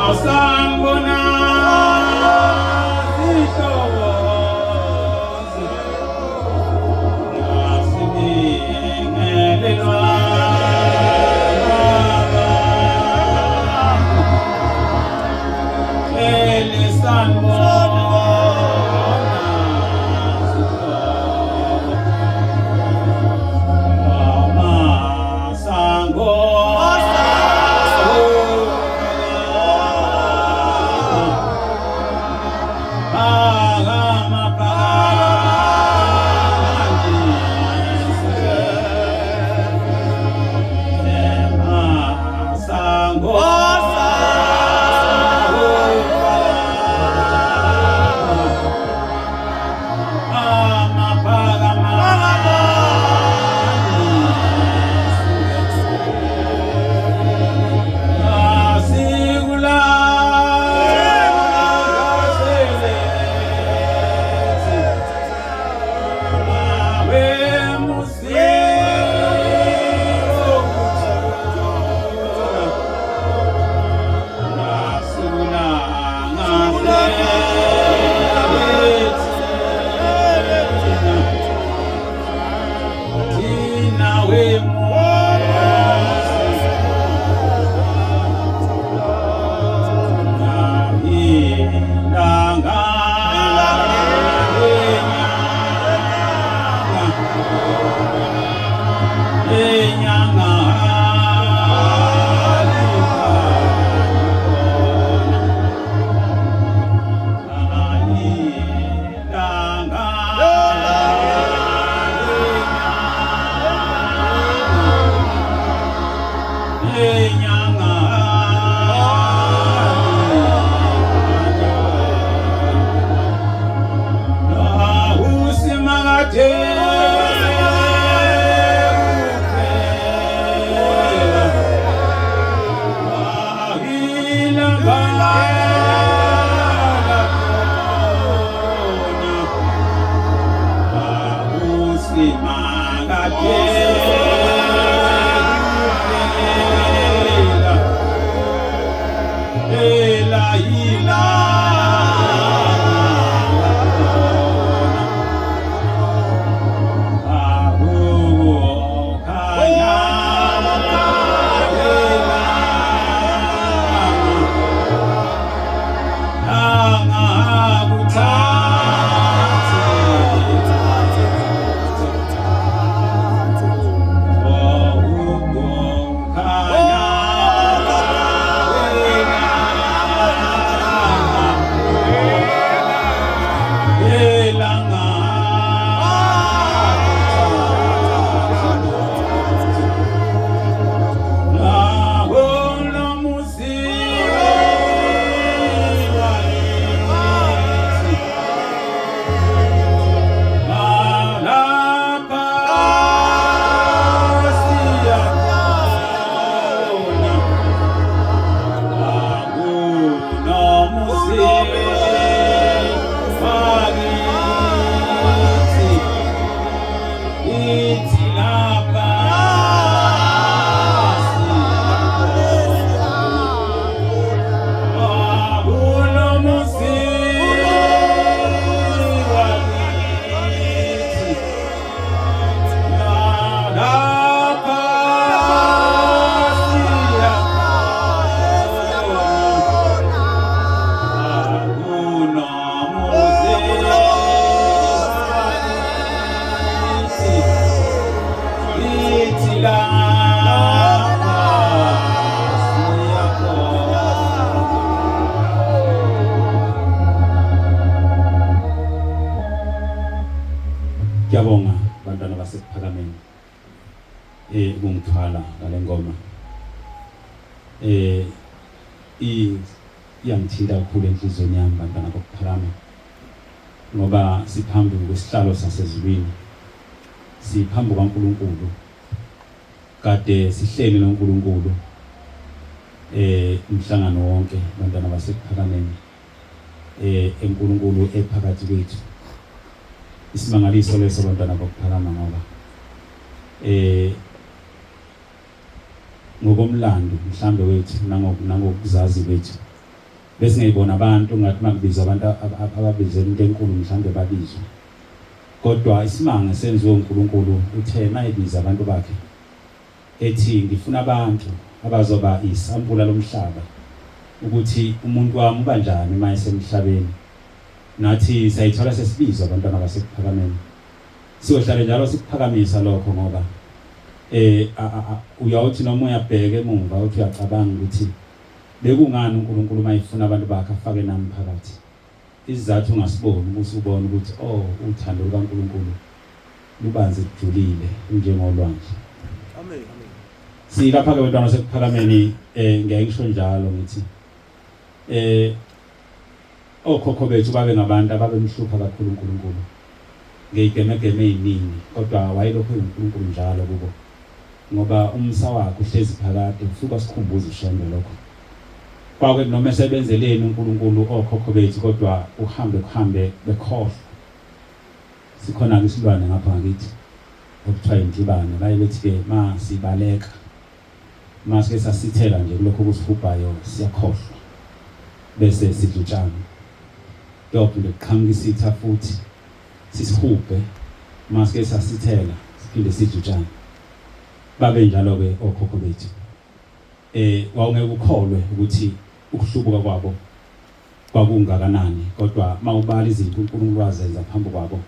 Sanibona zihlobo, sibingelelwa elisanibona zihlobo, amasango Ngiyabonga bantwana baseKuphakameni ukungithwala ngale ngoma. Iyangithinta kakhulu enhliziyweni yami bantwana bokuphakama, ngoba siphambi kwesihlalo sasezulwini, siphambi kwaNkulunkulu, kade sihleli noNkulunkulu umhlangano wonke bantwana baseKuphakameni, eNkulunkulu ephakathi kwethu. Isimangaliso leso bantwana bokuphakama, ngoba ngokomlando mhlambe wethu nangokuzazi kwethu. Besingeyibona abantu ngathi makubizwa abantu ababizela into enkulu mhlawumbe babizwe. Kodwa isimanga senziwe uNkulunkulu uthe mayebiza abantu bakhe ethi ngifuna abantu abazoba isampula lomhlaba ukuthi umuntu wami uba njani uma esemhlabeni. Nathi sayithola sesibizwa abantwana baseKuphakameni. Siyohlale njalo sikuphakamisa lokho ngoba eh uyawuthi noma uyabheka emumva uthi uyacabanga ukuthi bekungani uNkulunkulu uma efuna abantu bakhe afake nami phakathi. Isizathu ungasiboni ubusubona ukuthi oh uthando lukaNkulunkulu lubanzi kujulile lunjengolwandle. Amen. Silapha ke bantwana sekuphakameni eh ngeke ngisho njalo ngithi eh okhokho bethu babe ngabantu ababemhlupha kakhulu uNkulunkulu ngeyigemegeme eziningi kodwa wayelokhu enguNkulunkulu njalo kubo ngoba umsa wakhe uhlezi phakade usuka sikhumbuza uShembe lokho kwake noma esebenzeleni uNkulunkulu okhokho bethu kodwa uhambe kuhambe bekhohlwa sikhona ke isilwane ngapha ngakithi okuthiwa intibane baye bethi ke ma sibaleka ma sike sasithela nje kulokho kusihubhayo siyakhohlwa bese sidla utshani kuyophinde kuqhamuka isitha futhi sisihubhe ma sike sasithela siphinde sidle utshani babe njalo ke okhokho bethu eh wawungeke ukholwe ukuthi ukuhlubuka kwabo kwakungakanani kodwa mawubala izinto uNkulunkulu wazenza phambi kwabo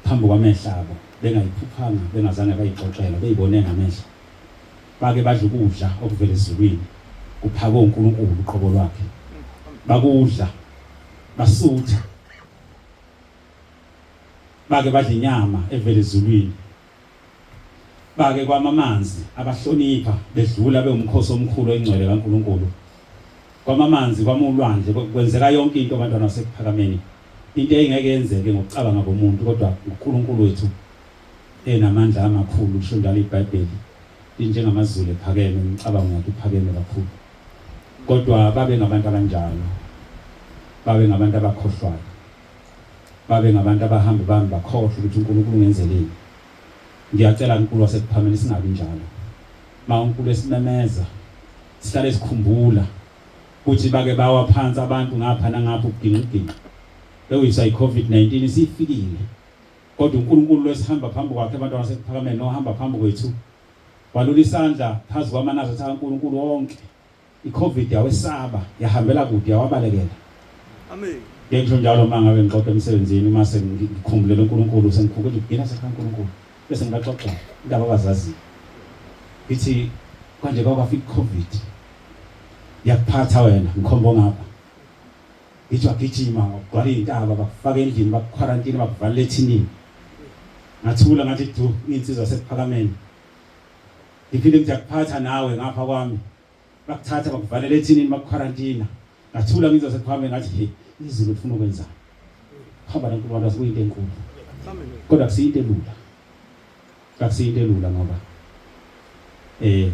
phambi kwamehlo abo bengayiphuphanga bengazange bayixoxela beyibone ngamehlo bake badla ukudla okuvela ezulwini kuphakwe uNkulunkulu uqobo lwakhe bakudla basutha bake badla inyama evela ezulwini Bake kwama amanzi abahlonipha bedlula bewumkhosi omkhulu oyingcwele kaNkulunkulu. Kwama amanzi kwama ulwandle kwenzeka yonke into bantwana baseKuphakameni. Into eyingeke yenzeke ngokucabanga komuntu kodwa nguNkulunkulu wethu enamandla amakhulu lisho njalo iBhayibheli linjengamazulu ephakeme imicabango yakhe iphakeme kakhulu. Kodwa babe ngabantu abanjalo. Babe ngabantu abakhohlwayo. Babe ngabantu abahamba bami bakhohlwe ukuthi uNkulunkulu ungenzeleni. Ngiyacela uNkulunkulu waseKuphakameni singabi njalo. Ma uNkulunkulu esimemeza sihlale sikhumbula ukuthi bake bawa phansi abantu ngapha nangapha ubuginqiginqi bewiswa i-COVID-19 isifikile kodwa uNkulunkulu lwesihamba phambi kwakhe abantu baseKuphakameni nohamba phambi kwethu walula isandla phazu kwamanazaretha kaNkulunkulu wonke I-COVID yawesaba, yahambela kude, yawabalekela. Amen. Ngeke ngisho njalo uma ngabe ngixoxa emsebenzini uma sengikhumbulele uNkulunkulu sengikhumbula ukuthi ngina sekhaya uNkulunkulu bese ngibaxoxela indaba abazaziyo. Ngithi kwanje kwakafika i-COVID yakuphatha wena ngikhomba ngapha. Ngithi wagijima wagcwala iy'ntaba bakufaka endlini bakukhwarantini bakuvalela ethinini. Ngathula ngathi du insizwa sekuphakameni. Ngiphinde ngithi yakuphatha nawe ngapha kwami. Bakuthatha bakuvalela ethinini bakukhwarantina. Ngathula ngizwa sekuhambe ngathi he izulu lifuna ukwenzani. Hamba noNkulunkulu wazi kuyinto enkulu. Kodwa kusiyinto elula. Akusiyinto elula ngoba eh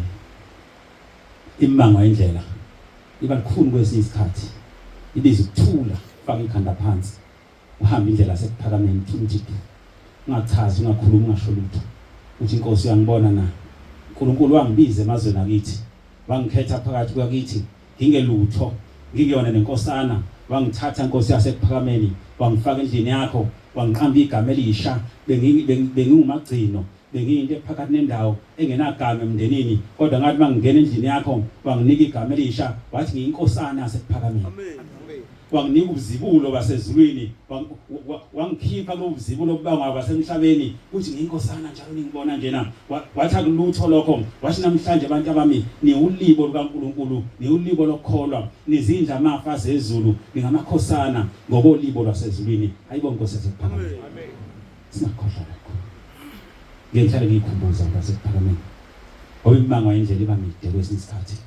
immango indlela iba lukhuni kwesinye isikhathi. Ibiza ukuthula, faka ikhanda phansi. Uhambe indlela sekuphakameni uthule uthi du. Ungachazi, ungakhulumi, ungasho lutho. Uthi inkosi uyangibona na? uNkulunkulu wangibiza emazweni akithi, wangikhetha phakathi kwakithi ngingelutho, ngingeyona nenkosana, wangithatha Nkosi yasekuphakameni, wangifaka endlini yakho, wangiqamba igama elisha, bengingumagcino, bengiyinto ephakathi nendawo engenagama emndenini, kodwa ngathi mangingena endlini yakho wanginika igama elisha, wathi ngiyinkosana yasekuphakameni. Amen. Wanginika ubuzibulo basezulwini, wangikhipha kulobu buzibulo obubangwa basemhlabeni, kuthi ngiyinkosana njalo ningibona njena. Wathi akulutho lokho, wathi namhlanje abantu abami niwulibo lukaNkulunkulu, niwulibo lokukholwa, nizindla amafa zezulu, ningamakhosana ngokolibo lwasezulwini. Hayibo Nkosi yasekuphakameni. Singakhohlwa lokho. Ngeke ngihlale ngiyikhumbuza ngasekuphakameni. Ngoba imimango indlela iba mide kwesinye isikhathi.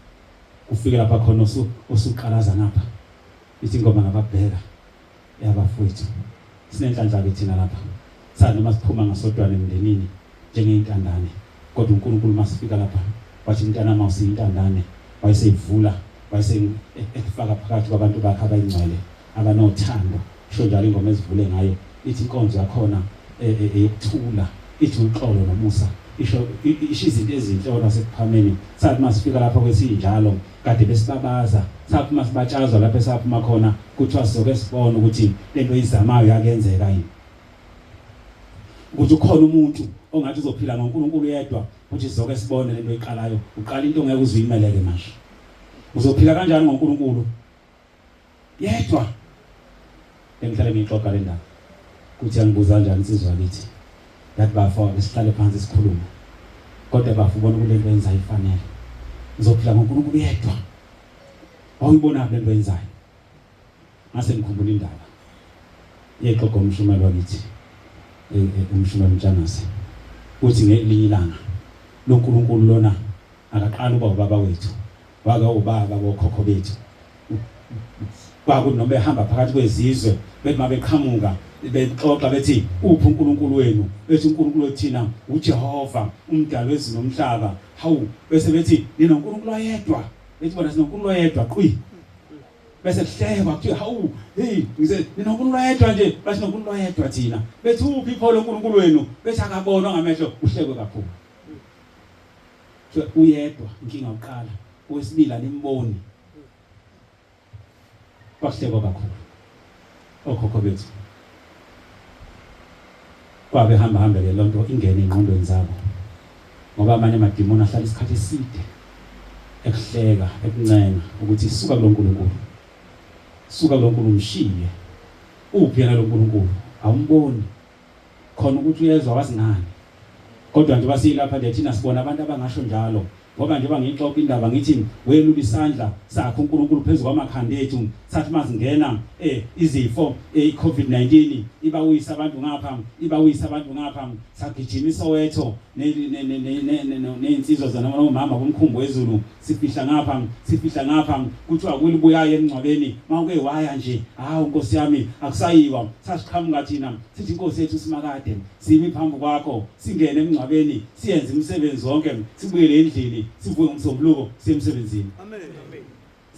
Ufike lapha khona usuqalaza ngapha. Ithi ingoma ngababheka yabafowethu. Sinenhlanhla ke thina lapha. Sathi noma siphuma ngasodwana emndenini njengeyintandane kodwa uNkulunkulu masifika lapha wathi mntanami awusiyintandane wayeseyivula wayesekufaka phakathi kwabantu bakhe abayingcwele abanothando sho njalo ingoma ezivule ngayo ithi inkonzo yakhona eyokuthula ithi uxolo nomusa Isho isho izinto ezinhle wona sekuphameni. Sathi masifika lapho kwesinjalo kade besibabaza, saphuma sibatshazwa lapho esaphuma khona kuthiwa sizoke sibone ukuthi lento izamayo yakenzeka yini. Ukuthi ukhona umuntu ongathi uzophila ngoNkulunkulu yedwa futhi sizoke sibone lento oyiqalayo. Uqala into ongeke uziyimeleke manje. Uzophila kanjani ngoNkulunkulu yedwa? Bengihlale ngiyixoxa le ndaba. Kuthi yangibuza kanjani insizwa yakithi. Yathi bafo ake sihlale phansi sikhulume. Kodwa bafo ubona ukuthi lento yenzayo ifanele. Uzophila ngoNkulunkulu yedwa. Wawuyibona lento yenzayo. Ngase ngikhumbula indaba yexoxo umshumayeli wakithi eh, eh, umshumayeli uNtshangase uthi ngelinye ilanga lo nkulunkulu lona akaqala uba ubaba wethu wake ubaba bokhokho bethu kwakuthi noma behamba phakathi kwezizwe bethi mabeqhamuka bexoxa bethi uphi uNkulunkulu wenu bethi uNkulunkulu wethina uJehova umdali wezulu nomhlaba hawu bese bethi ninoNkulunkulu oyedwa bethi bona sinoNkulunkulu oyedwa qwi bese kuhlekwa kuthiwa hawu hey ngise ninoNkulunkulu oyedwa nje bathi noNkulunkulu oyedwa thina bethi uphi pho lo nkulunkulu wenu bethi akabonwa ngamehlo uhlekwe kakhulu uyedwa inkinga uqala owesibili animboni kwakuhlekwa kakhulu okhokho bethu kwabe hamba hambe ke lonto ingene engqondweni zabo ngoba amanye amadimoni ahlala isikhathi eside ekuhleka ekuncenga ukuthi suka kuloNkulunkulu suka kuloNkulunkulu mshiye uphi yena loNkulunkulu awumboni khona ukuthi uyezwa wazi ngani kodwa nje basilapha nje thina sibona abantu abangasho njalo ngoba njengoba ngiyixoxa indaba ngithi welula isandla sakhe uNkulunkulu phezu kwamakhanda ethu sathi mazingena eh izifo eh, iCovid-19 ibawisa abantu ngapha ibawisa abantu ngapha sagijima iSoweto nezinsizwa zona nomama kumkhumbi wezulu sifihla ngapha sifihla ngapha kuthiwa kulibuyayo emngcwabeni mawuke waya nje hawu nkosi yami akusayiwa sasiqhamuka thina sithi inkosi yethu simakade simi phambi kwakho singene emngcwabeni siyenze imisebenzi wonke sibuyele endlini sivuke ngomsombuluko siye emsebenzini amen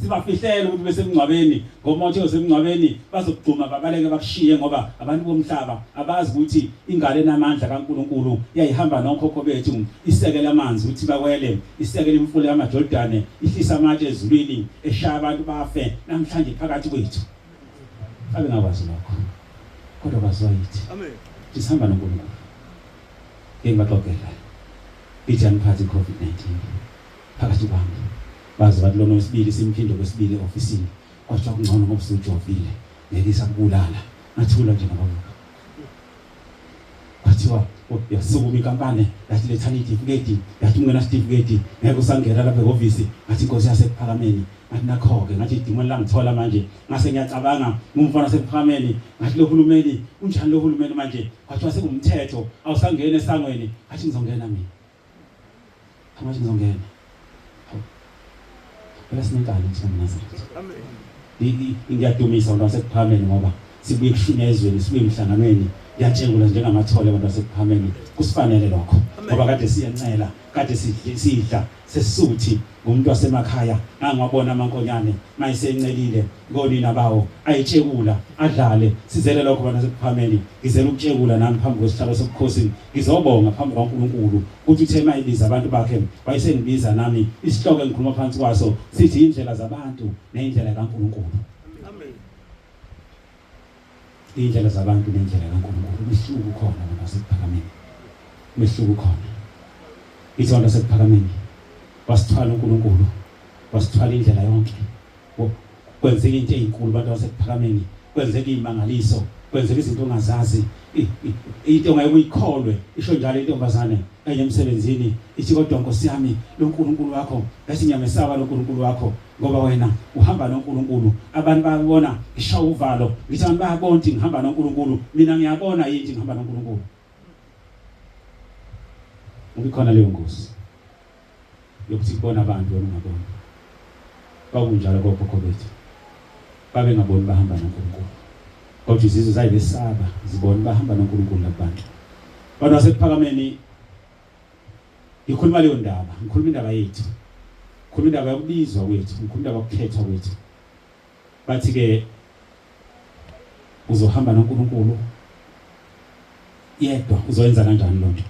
sibafihlela ukuthi besemngcwabeni ngoba uthe usemngcwabeni bazokugxuma babaleke bakushiye ngoba abantu bomhlaba abazi ukuthi ingalo enamandla kaNkuluNkulu yayihamba nokhokho bethu isekele amanzi ukuthi bawele isekele imfula yamaJordane ihlisa amatshe ezulwini eshaya abantu bafe namhlanje phakathi kwethu abe ngakwazi lokho kodwa kwaziwa yithi amen sihamba noNkulunkulu ngeke ngibaxoxele ithi aniphathi i-COVID-19 phakathi kwami baze bathi lona wesibili simphinde kwesibili e-ofisini kwathiwa kungcono ngoba usujovile ngeke isakubulala ngathula nje ngababuka kwathiwa yasukuma inkampani yathi lethani itifiketi yathi ungena sitifiketi ngeke usangena lapha ehhovisi ngathi inkosi yasekuphakameni ngathi nakho-ke ngathi idimoni langithola manje ngase ngiyacabanga ngumfana sekuphakameni ngathi lo hulumeni unjani lo hulumeni manje kwathiwa sekuwumthetho awusangena esangweni ngathi ngizongena mina Ngathi ngizongena. Hawu. Phela sinenkani thina mNazaretha. Amen. Ngiyadumisa abantu basekuphakameni ngoba sibuye kushunya ezweni, sibuye emhlanganweni. Ngiyatshengula njengamathole abantu basekuphakameni. Kusifanele lokho ngoba kade siyancela, kade sidla sesisuthi ngumuntu wasemakhaya ngangiwabona amankonyane mayisencelile konina bawo ayitshekula adlale sizele lokho bana sekuphameni ngizele ukutshekula nami phambi kwesihlalo sobukhosi ngizobonga phambi kwaNkulunkulu ukuthi uthe mayibiza abantu bakhe wayesengibiza nami isihloko engikhuluma phansi kwaso sithi indlela zabantu nendlela kaNkulunkulu amen Iy'ndlela zabantu nendlela kaNkulunkulu umehluko ukhona abantu basekuphakameni umehluko ukhona ithi abantu basekuphakameni wasithwala uNkulunkulu wasithwala indlela yonke kwenzeka into ezinkulu abantu basekuphakameni kwenzeka izimangaliso kwenzeka izinto ongazazi into ongeke uyikholwe isho njalo intombazane enye emsebenzini ithi kodwa nkosi yami lo nkulunkulu wakho bese ngiyamesaba lo nkulunkulu wakho ngoba wena uhamba noNkulunkulu abantu bayabona ngishawa uvalo ngithi abantu bayabona ukuthi ngihamba noNkulunkulu mina ngiyabona yini ukuthi ngihamba noNkulunkulu ngoba ikhona leyo ngozi yokuthi kubona abantu wena ungaboni kwakunjalo kokhokho bethu babengaboni bahamba noNkulunkulu kodwa izizwe zayibesaba zibona bahamba noNkulunkulu labantu bantu basekuphakameni Ngikhuluma leyo ndaba, ngikhuluma indaba yethu. Ngikhuluma indaba yokubizwa kwethu, ngikhuluma indaba yokukhethwa kwethu. Bathi ke uzohamba noNkulunkulu yedwa uzoyenza kanjani lonto?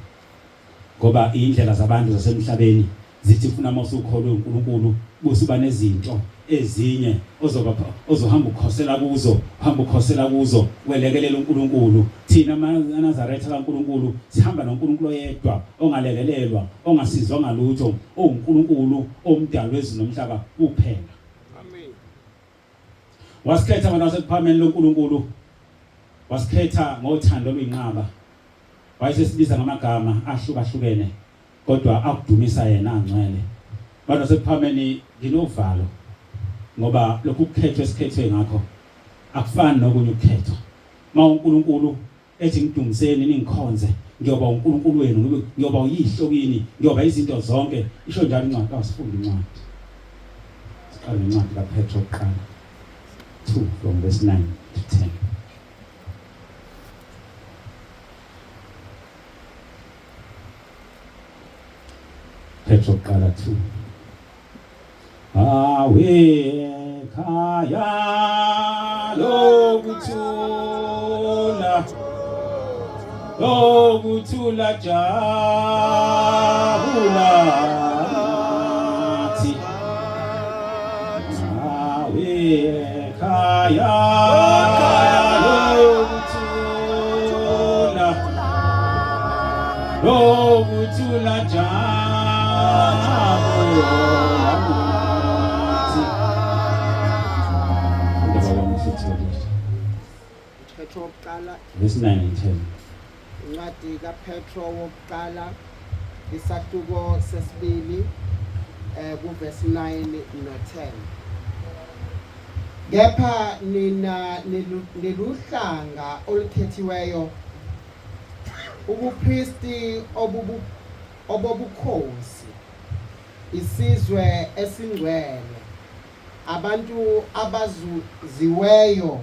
Ngoba indlela zabantu zasemhlabeni zithi ufuna uma usukholwe uNkulunkulu busuba nezinto ezinye ozoba ozohamba ukhosela kuzo, uhamba ukhosela kuzo welekelela uNkulunkulu. Thina amaNazaretha kaNkulunkulu sihamba noNkulunkulu oyedwa ongalekelelwa, ongasizwa ngalutho, owuNkulunkulu omdali wezulu nomhlaba kuphela. Amen. Wasikhetha abantu basekuphakameni loNkulunkulu, wasikhetha ngothando oluyinqaba, wayesesibiza ngamagama ahlukahlukene kodwa akudumisa yena angcwele. Bantu basekuphakameni, nginovalo ngoba lokhu kukhethwa esikhethwe ngakho akufani nokunye ukukhethwa. Uma uNkulunkulu ethi ngidumiseni ningikhonze, ngiyoba uNkulunkulu wenu, ngiyoba uyihlo kini, ngiyoba izinto zonke, isho njalo incwadi. Awusifunde incwadi, siqale ngencwadi kaPetro kuqala 2 from verse 9 to 10. Petro kuqala 2. Awe khaya lokuthula, lokuthula, jabula nathi. Awe khaya lokuthula, lokuthula, jabula nathi. Funda baba Mfuthu. Petro wokuqala Verse 9 and 10. Incwadi kaPetro wokuqala isahluko sesibili kuverse 9 no 10. Kepha nina niluhlanga olukhethiweyo, ubupristi obobukhosi, isizwe esingcwele, abantu abazuziweyo,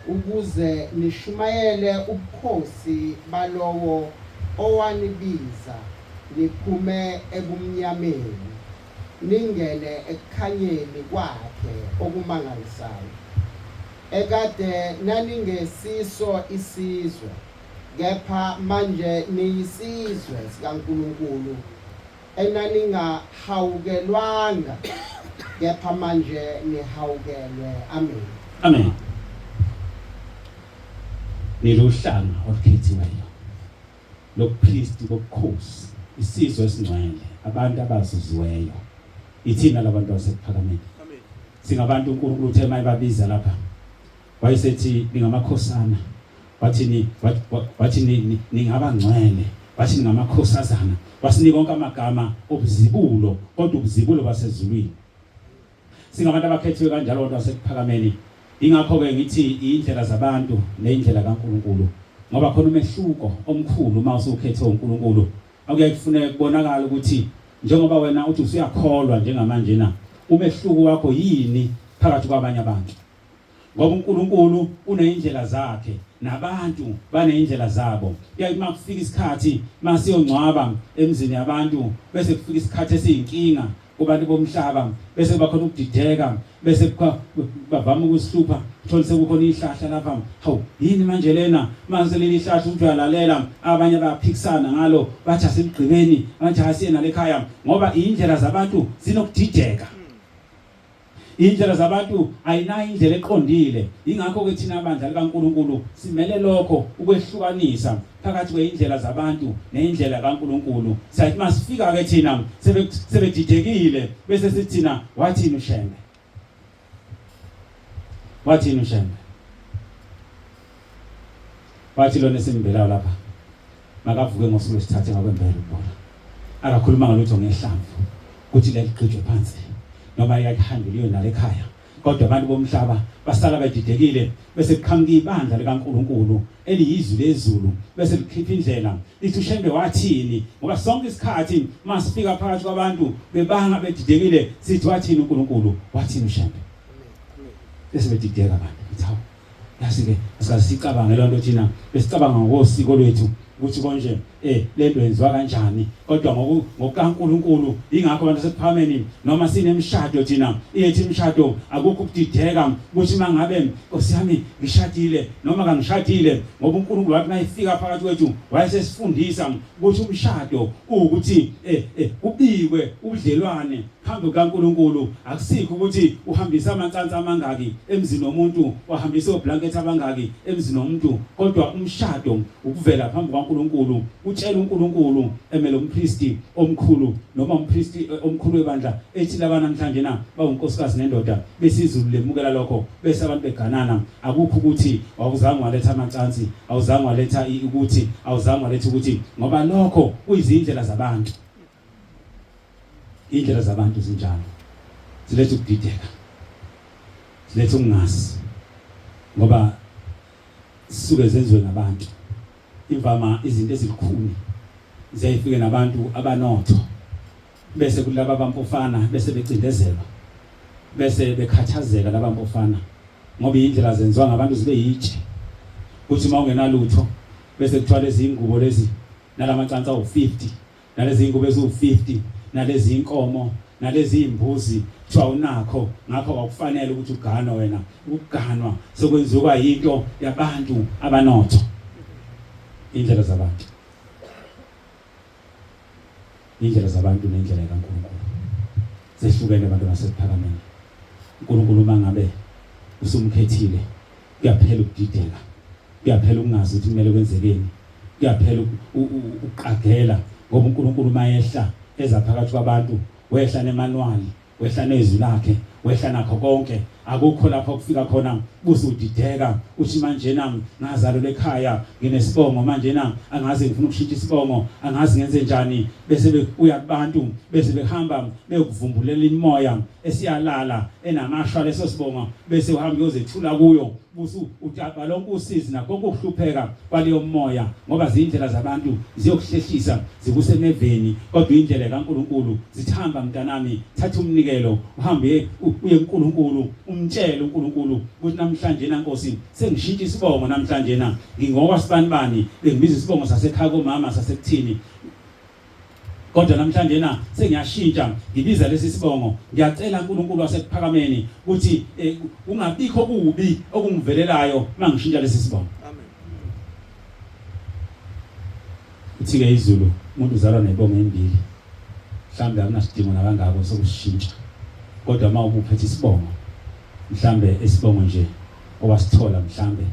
ukuze nishumayele ubukhosi balowo owanibiza niphume ebumnyameni ningene ekukhanyeni kwakhe okumangalisayo. Ekade naningesiso isizwe, kepha manje niyisizwe sikaNkulunkulu, enaningahawukelwanga, kepha manje nihawukelwe. Amen. Amen. Niluhlanga olukhethiweyo lobupristi bobukhosi, isizwe esingcwele, abantu abazuziweyo. Ithina labantu basekuphakameni. Amen. Singabantu uNkulunkulu uthe mayebabiza lapha, wayesethi ningamakhosana, wathi ni wathi ni ningabangcwele, wathi ningamakhosazana, wasinika onke amagama obuzibulo, kodwa ubuzibulo basezulwini. Singabantu abakhethiwe kanjalo abantu basekuphakameni. Ingakho-ke ngithi indlela zabantu neyindlela kaNkulunkulu, ngoba khona umehluko omkhulu uma usukhethwe uNkulunkulu. Akuyaye kufuneke kubonakala ukuthi njengoba wena uthi usuyakholwa njengamanje na, umehluko wakho yini phakathi kwabanye abantu? Ngoba uNkulunkulu uneyindlela zakhe nabantu baneyindlela zabo. Kuyaye uma kufika isikhathi masiyongcwaba emzini yabantu, bese kufika isikhathi esiyinkinga kubantu bomhlaba, bese kuba khona ukudideka, bese bavama ukusihlupha, uthole sekukhona ihlahla lapha. Hawu, yini manje lena? Manje leli hlahla uthi uyalalela, abanye bayaphikisana ngalo, bathi asimgqibeni, bathi asiye nalekhaya, ngoba indlela zabantu zinokudideka. Indlela zabantu ayinayo indlela eqondile. Ingakho ke thina bandla likaNkuluNkulu simele lokho ukwehlukanisa phakathi kweyindlela zabantu neyindlela kaNkuluNkulu. Siyathi masifika ke thina sebedidekile bese sithina wathini uShembe? Wathini uShembe? Wathi lona esimbelayo lapha makavuke ngosuku lwesithathu engakwembela ukubona. Akakhuluma ngalutho ngehlamvu ukuthi laligqitshwe phansi noma iyakuhanduliwe nale ekhaya, kodwa abantu bomhlaba basala bedidekile, bese kuqhamuka ibandla likaNkuluNkulu eliyizwi lezulu, bese likhipha indlela lithi uShembe wathini, ngoba sonke isikhathi masifika phakathi kwabantu bebanga bedidekile sithi wathini uNkulunkulu, wathini uShembe, bese bedideka abantu. Ngithi hawu, yazi ke asikaze sicabange loo nto thina, besicabanga ngokosiko lwethu. ukuthi konje lento yenziwa kanjani, kodwa ngokukaNkuluNkulu. Ingakho abantu sekuphameni noma sinemishado thina, iyethi imishado akukho ukudideka ukuthi mangabe Nkosi yami ngishadile noma kangishadile, ngoba uNkulunkulu wathi mayifika phakathi kwethu wayesesifundisa ukuthi umshado uwukuthi kubikwe ubudlelwane phambi kukaNkuluNkulu. Akusikho ukuthi uhambisa amacansi amangaki emzini womuntu, wahambisa oblanket abangaki emzini womuntu, kodwa umshado ukuvela phambi kukaNkuluNkulu, utshela uNkulunkulu emele umpristi omkhulu noma umpristi omkhulu webandla ethi laba namhlanje na bawunkosikazi nendoda, bese izulu lemukela lokho, bese abantu beganana. Akukho ukuthi awuzange waletha amacansi, awuzange waletha ukuthi, awuzange waletha ukuthi, ngoba lokho kuyizindlela zabantu. Indlela zabantu zinjalo, ziletha ukudideka, ziletha ukungazi, ngoba zisuke zenziwe ngabantu. Imvama izinto ezilukhuni ziyayifike nabantu abanotho, bese kulaba abampofana bese becindezelwa, bese bekhathazeka laba mpofana, ngoba indlela zenziwa ngabantu zibe yitshe. Kuthi uma ungenalutho bese kuthiwa lezi ingubo lezi nalamacansi awu-50 nalezi ingubo eziwu-50 nalezi inkomo nalezi imbuzi, kuthiwa unakho, ngakho akufanele ukuthi uganwe wena. Ukuganwa sekwenziwa yinto yabantu abanotho. Indlela zabantu, indlela zabantu nendlela kaNkulunkulu zehlukene abantu basekuphakameni. uNkulunkulu uma ngabe usumkhethile kuyaphela ukudideka, kuyaphela ukungazi ukuthi kumele kwenzekeni, kuyaphela ukuqagela, ngoba uNkulunkulu mayehla eza phakathi kwabantu wehla nemanuwali, wehla nezwi lakhe, wehla nakho konke. Akukho lapho kufika khona busudideka uthi manje na ngazalelwa ekhaya nginesibongo, manje na angazi ngifuna ukushintsha isibongo, angazi ngenze njani. Bese uya kubantu, bese behamba beyokuvumbulela imimoya esiyalala enamashwa leso sibongo, bese uhamba uyozethula kuyo, busu utapa lonke usizi nakho konke ukuhlupheka kwaleyo moya, ngoba zindlela zabantu ziyokuhlehlisa zikusemeveni, kodwa indlela kaNkuluNkulu zithamba mntanami, thatha umnikelo uhambe uye kuNkulunkulu, umtshele uNkulunkulu ukuthi namhlanje na Nkosi sengishintsha isibongo, namhlanje na ngingowa sibanibani, bengibiza isibongo sasekhaya komama sasekuthini, kodwa namhlanje na sengiyashintsha ngibiza lesi sibongo. Ngiyacela uNkulunkulu wasekuphakameni ukuthi kungabikho kubi okungivelelayo mangishintsha lesi sibongo. Amen. Uthi ke izulu umuntu uzalwa nebongo embili, mhlambe akunasidingo nakangako sokushintsha, kodwa uma ubuphethe isibongo, mhlambe isibongo nje owasithola, mhlambe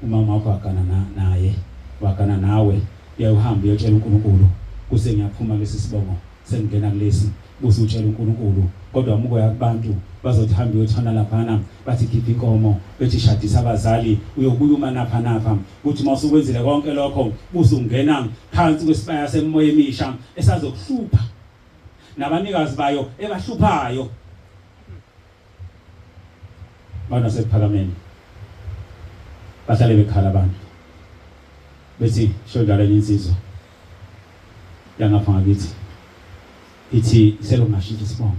umama wakho wagana naye, wagana nawe, uyayohamba uyotshela uNkulunkulu kuse ngiyaphuma lesi sibongo sengingena kulesi, buse utshela uNkulunkulu. Kodwa uma uya kubantu bazothi hamba uyothana laphana, bathi khipha inkomo, bethi shadisa abazali, uyobuya uma napha napha, kuthi uma usukwenzile konke lokho buse ungena phansi kwesibaya semoya emisha esazokuhlupha nabanikazi bayo ebahluphayo. Abantu basekuphakameni bahlale bekhala abantu bethi sho njalo. Enye insizwa yangapha ngakithi ithi selokhu ngashintsha isibongo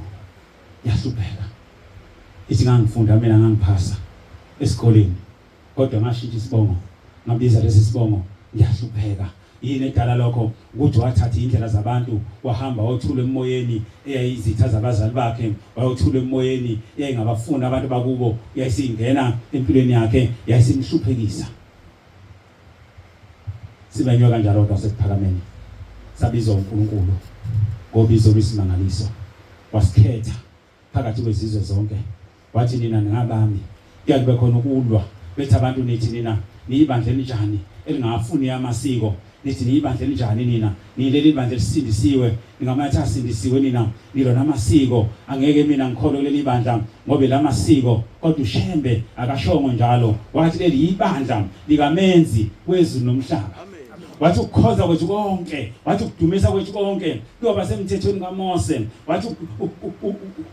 yahlupheka, ithi ngangifunda mina ngangiphasa esikoleni, kodwa ngashintsha isibongo ngabiza lesi sibongo ngiyahlupheka. Yini edala lokho? Ukuthi wathatha indlela zabantu, wahamba wayothula emoyeni eyayizitha zabazali bakhe, wayothula emoyeni eyayingabafuni abantu bakubo, yayisingena empilweni yakhe, yayisimhluphekisa. Simenywe kanjalo kodwa sekuphakameni, sabizwa uNkulunkulu ngobizo lwesimangaliso, wasikhetha phakathi kwezizwe zonke, wathi nina ningabami. Kuya kube khona ukulwa, bethi abantu nithi nina niyibandla elinjani elingafuni amasiko, nithi niyibandla elinjani nina, nileli bandla elisindisiwe, ningamathi asindisiwe nina, nilona amasiko, angeke mina ngikholwe kuleli bandla ngoba lamasiko. Kodwa uShembe akashongo njalo, wathi leli ibandla likamenzi wezulu nomhlaba. Wathi ukukhonza kwethu konke, wathi ukudumisa kwethu konke kuyoba semthethweni kaMose, wathi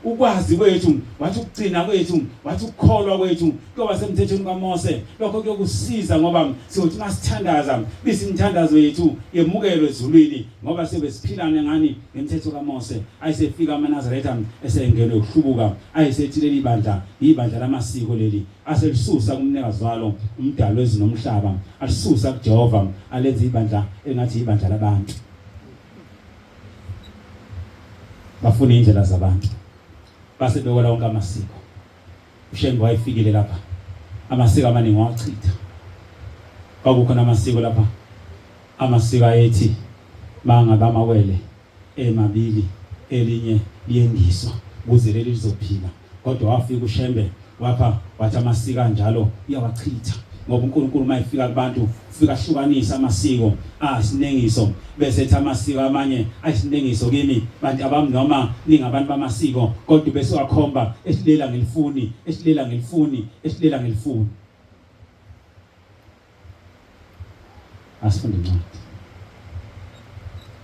ukwazi kwethu, wathi ukugcina kwethu, wathi ukukholwa kwethu kuyoba semthethweni kaMose. Lokho kuyokusiza ngoba siyothi masithandaza bese imithandazo yethu yemukelwe ezulwini, ngoba siyobe siphilane ngani ngemthetho kaMose. Ayisefika amaNazaretha esengenwe ukuhlubuka, ayisethi leli bandla ibandla lamasiko leli. aselisusa kumnikazi walo umdali wezulu nomhlaba alisusa kuJehova alenza ibandla engathi ibandla labantu bafuna indlela zabantu base bekola wonke amasiko uShembe wayefikile lapha amasiko amaningi wachitha kwakukhona amasiko lapha amasiko ayethi mangabe amawele emabili elinye liyendiswa ukuze leli lizophila kodwa wafika uShembe wapha wathi amasiko anjalo uyawachitha ngoba uNkulunkulu uma efika kubantu ufika ahlukanisa amasiko asinengiso bese ethi amasiko amanye ayisinengiso kimi bantu abami noma ningabantu bamasiko kodwa bese wakhomba esilela ngilifuni esilela ngilifuni esilela ngilifuni Asifunde incwadi.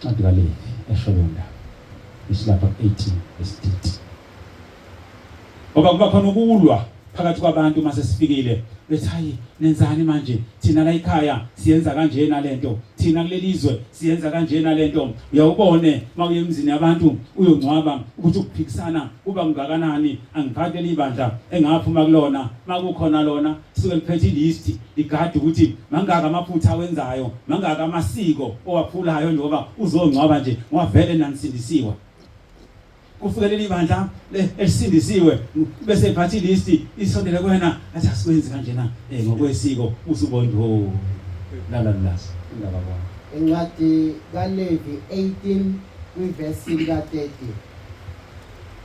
Incwadi kaLevi esho leyo ndaba. Isilapha ku-18 verse 30. Ngoba kuba khona ukulwa phakathi kwabantu uma sesifikile bethi hayi nenzani manje thina la ekhaya siyenza kanjena lento thina kulelizwe siyenza kanjena lento uyawubone mawuye emzini yabantu uyongcwaba ukuthi ukuphikisana kuba kungakanani angiphathi leli bandla engaphuma kulona makukhona lona suke liphethe ilist ligade ukuthi mangaka amaphutha awenzayo mangaka amasiko owaphulayo njengoba uzongcwaba nje ngoba vele nanisindisiwe kufike leli bandla elisindisiwe bese iphatha ilist isondele kuwena athi asikwenzi kanjena eh ngokwesiko usubona ho la la la indaba kwami Incwadi kaLevi 18 kwivesi lika-30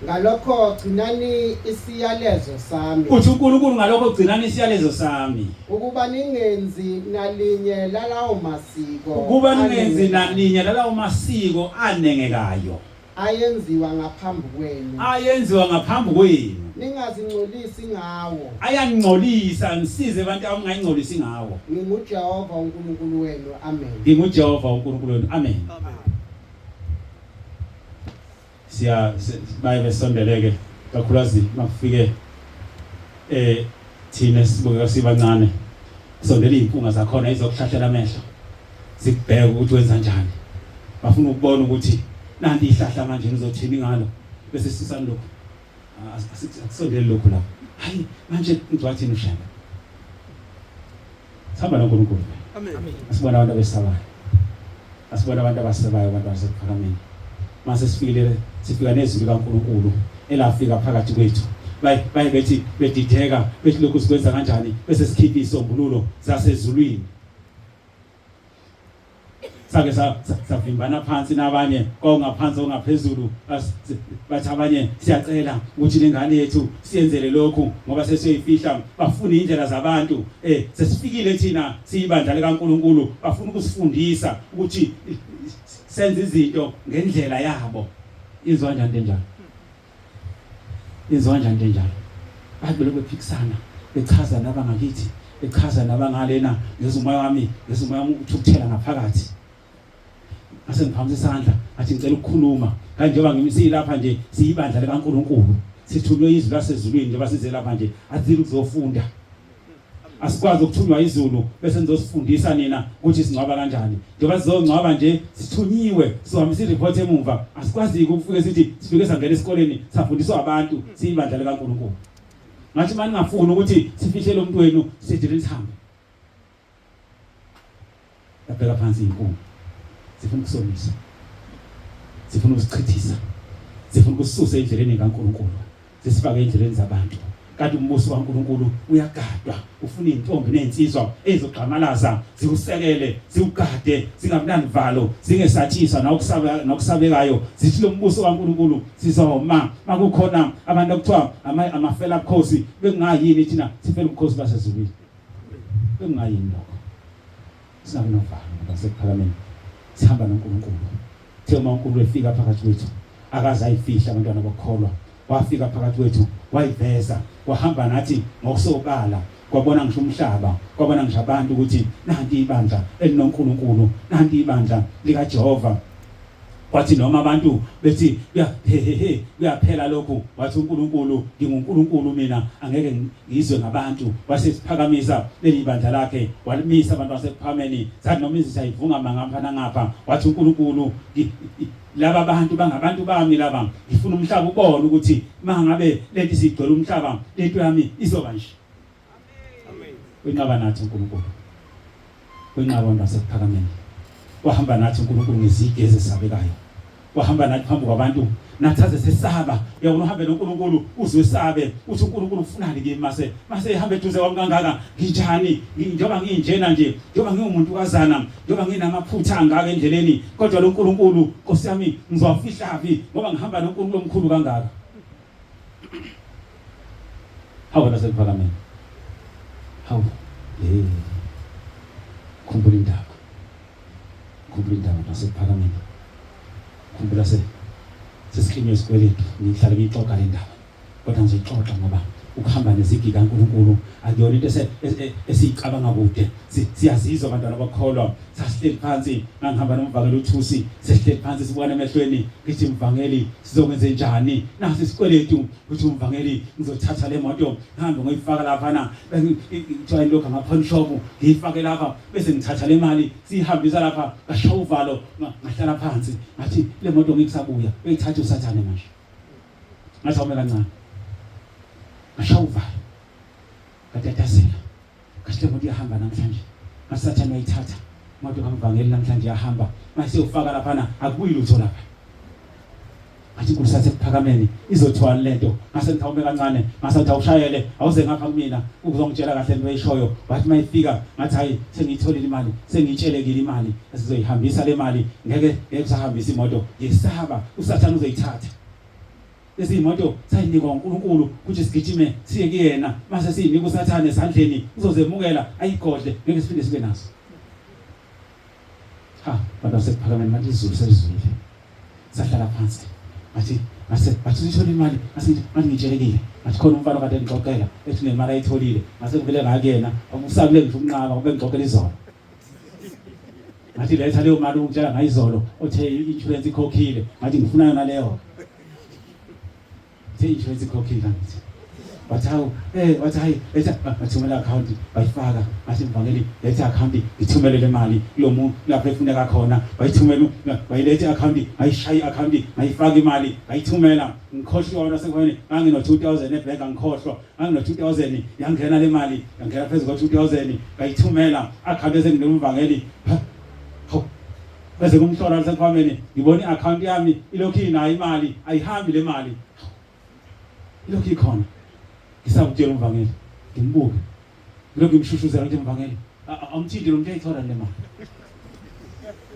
Ngalokho gcinani isiyalezo sami. Uthi uNkulunkulu ngalokho gcinani isiyalezo sami. Ukuba ningenzi nalinye lalawo masiko. Ukuba ningenzi nalinye lalawo masiko anengekayo. Ayenziwa ngaphambi kwenu. Ayenziwa ngaphambi kwenu. Ningazingcolisi ngawo. Ayangcolisa, ngisize abantu abangayingcolisi ngawo. NginguJehova uNkulunkulu wenu. Amen. NginguJehova uNkulunkulu wenu. Amen. Amen. Siya baye besondeleke kakhulukazi makufike eh thina sibukeka sibancane sondela izimpunga zakhona izokuhlahlela amehlo sikubheka ukuthi wenza njani bafuna ukubona ukuthi nanti ihlahla manje nizothini ngalo bese sisusani lokho akusondeli lokhu la hayi manje ngizwathini ushembe Sihamba noNkulunkulu. Amen. Asibona abantu abesabayo. Asibona abantu abasebayo abantu basekuphakameni. Mase sifikile sifika nezwi likaNkulunkulu elafika phakathi kwethu. Baye baye bethi bedideka bethi lokhu sikwenza kanjani bese sikhipha isombululo zasezulwini. Sake savimbana phansi nabanye kongaphansi ongaphezulu bathi abanye siyacela ukuthi lengane yethu siyenzele lokhu ngoba sesiyoyifihla bafuna indlela zabantu eh sesifikile thina siyibandla likaNkuluNkulu bafuna ukusifundisa ukuthi senze izinto ngendlela yabo izwa kanjani into enjalo izwa kanjani into enjalo bathi belokhu bephikisana bechaza nabangakithi bechaza nabangalena ngezwa umoya wami ngezwa umoya wami uthukuthela ngaphakathi ngase ngiphakamisa isandla ngathi ngicela ukukhuluma kanti njengoba ngimi lapha nje siyibandla likaNkuluNkulu sithunywe izwi lasezulwini njengoba size lapha nje asizile ukuzofunda asikwazi ukuthunywa izulu bese nizosifundisa nina ukuthi singcwaba kanjani njengoba sizongcwaba nje sithunyiwe sizohambisa ireport emumva asikwazi ukufike sithi sifike sangena esikoleni safundiswa abantu siyibandla likaNkuluNkulu ngathi mani ngafuni ukuthi sifihlele umuntu wenu sithi sihambe Yabheka phansi inkungu. Sifuna ukusomisa. Sifuna ukusichithisa. Sifuna ukususa endleleni kaNkuluNkulu. Sisifake endleleni zabantu. Kanti umbuso kaNkuluNkulu uyagadwa. Ufuna izintombi nezinsizwa ezogxamalaza, zikusekele, ziwugade, zingabi naluvalo, zingesatshiswa nokusaba nokusabekayo. Zithi lo mbuso kaNkuluNkulu sizoma. Makukhona abantu okuthiwa amafela bukhosi bekungayini thina sifela ubukhosi basezulwini. Bekungayini lokho? Singabi novalo ngoba sekuphakameni sihamba noNkulunkulu. Uthe uma uNkulunkulu efika phakathi kwethu akaze ayifihla abantwana bokukholwa. Wafika phakathi kwethu wayiveza wahamba nathi ngokusobala kwabona ngisho umhlaba kwabona ngisho abantu ukuthi nanti ibandla elinoNkulunkulu nanti ibandla likaJehova kwathi noma abantu bethi kuyahehehe kuyaphela lokhu wathi uNkulunkulu nginguNkulunkulu mina angeke ngizwe ngabantu wasesiphakamisa leli bandla lakhe walimisa abantu basekuphameni zathi noma izitha ivungama ngapha nangapha wathi uNkulunkulu laba bantu bangabantu bami laba ngifuna umhlaba ubone ukuthi mangabe lento isigcwele umhlaba lento yami izoba nje. Wenqaba nathi uNkulunkulu. Wenqaba abantu basekuphakameni. Wahamba nathi uNkulunkulu ngezigi ezesabekayo. Wahamba nathi phambi kwabantu nathi aze sesaba. Uyabona uhambe noNkulunkulu uzwesabe uthi uNkulunkulu ufunani kimi mase mase ehambe eduze kwami kangaka nginjani njengoba nginjena nje njengoba ngingumuntu kazana njengoba nginamaphutha angaka endleleni kodwa lo nkulunkulu Nkosi yami ngizowafihlaphi ngoba ngihamba noNkulunkulu omkhulu kangaka. Hawu wena sekuphakameni. Hawu. Hey. Khumbula indaba. Khumbula indaba nasekuphakameni. Khumbula se sesiklinywe isikweletu ngihlale ngiyixoxa le ndaba. Kodwa ngizoyixoxa ngoba ukuhamba nezigi kaNkulunkulu akuyona into esiyicabanga kude. Siyazizwa abantwana abakholwa. Sasihleli phansi ngangihamba nomvangeli uThusi sesihleli phansi sibukana emehlweni ngithi mvangeli sizokwenze njani nasi isikweletu uthi umvangeli ngizothatha le moto ngihambe ngoyifaka laphana kuthiwa lokhu ama-pawn shop ngiyifake lapha bese ngithatha le mali siyihambisa lapha ngashaya uvalo ngahlala phansi ngathi le moto ngikusabuya uyithatha usathane manje ngathi awume kancane ngashaya uvalo ngatatazela ngathi le moto iyahamba namhlanje ngathi sathane wayithatha imoto kamvangeli namhlanje iyahamba mase ufaka laphana akubuyi lutho lapha ngathi inkulu sasekuphakameni izothiwani lento ngase ngithawume kancane ngase ngithi awushayele awuze ngapha kumina ukuzongitshela kahle into eyishoyo wathi mayifika ngathi hayi sengiyitholile imali sengiyitshelekile imali esizoyihambisa le mali ngeke ngeke kusahambisa imoto ngisaba usathane uzoyithatha Lezi moto sayinikwa uNkulunkulu ukuthi sigijime siye kuyena mase siyinika uSathane esandleni uzozemukela ayigodle ngeke siphinde sibe naso. Ha, bantu basekuphakameni manje izulu selizwile. Sahlala phansi. Ngathi ngase bathi uyithola imali ngase ngathi ngitshelekile ngathi khona umfana kade ngixoxela ethi nemali ayitholile ngase ngivele ngakuyena usakule ngisho ukunqaba ube ngixoxela izolo ngathi letha leyo mali ungitshela ngayizolo othe i-insurance ikhokhile ngathi ngifuna yona leyo uthe i-insurance ikhokhile angithi wathi hawu eh wathi hayi letha bathumela account bayifaka ngathi mvangeli letha account ngithumele le mali kulo muntu lapho efuneka khona bayithumela bayiletha account ngayishaya i-account ngayifaka imali ngayithumela ngikhohliwa wona sekufanele ngangino 2000 ebhenki angikhohlwa ngangino-2000 yangena le mali yangena phezu kwa-2000 ngayithumela akhawunti esenginomvangeli hawu bese kumhlola sekuhambeni ngibona i-akhawunti yami ilokhu inayo imali ayihambi le mali ilokhu ikhona ngisakutshela umvangeli ngimbuke ngilokhu ngimshushuzela ngithi mvangeli awumthinti lo muntu ayithola le mali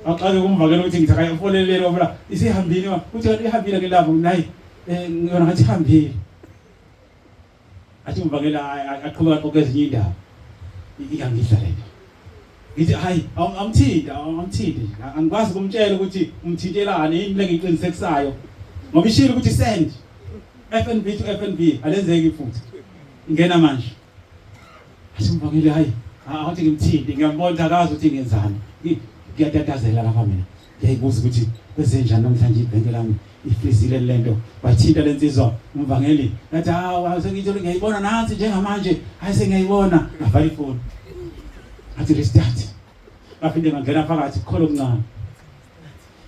axake kumvangeli ukuthi ngithi akayifonelele ngoba isihambile uthi kanti ihambile ngilapho nayi um yona ngathi ihambile athi umvangeli aqhubeka axoxe ezinye indaba iyangidla lento ngithi hayi awumthinti awumthinti angikwazi ukumtshela ukuthi umthintelani yini le ngiqinisekisayo ngoba ishilo ukuthi send FNB to FNB alenzeki iphutha ingena manje athi umvangeli hayi awuthi ngimthinte ngiyambona akazi ukuthi ngenzani ngiyatatazela lapha mina Ngiyayibuza ukuthi kwenzenjani namhlanje ibhenke lami ifrizile lento wayithinta lensizwa umvangeli ngathi hawu sengiyithole ngiyayibona nansi njengamanje hayi sengiyayibona ngavala ifoni ngathi restart ngaphinde ngangena phakathi kholo okuncane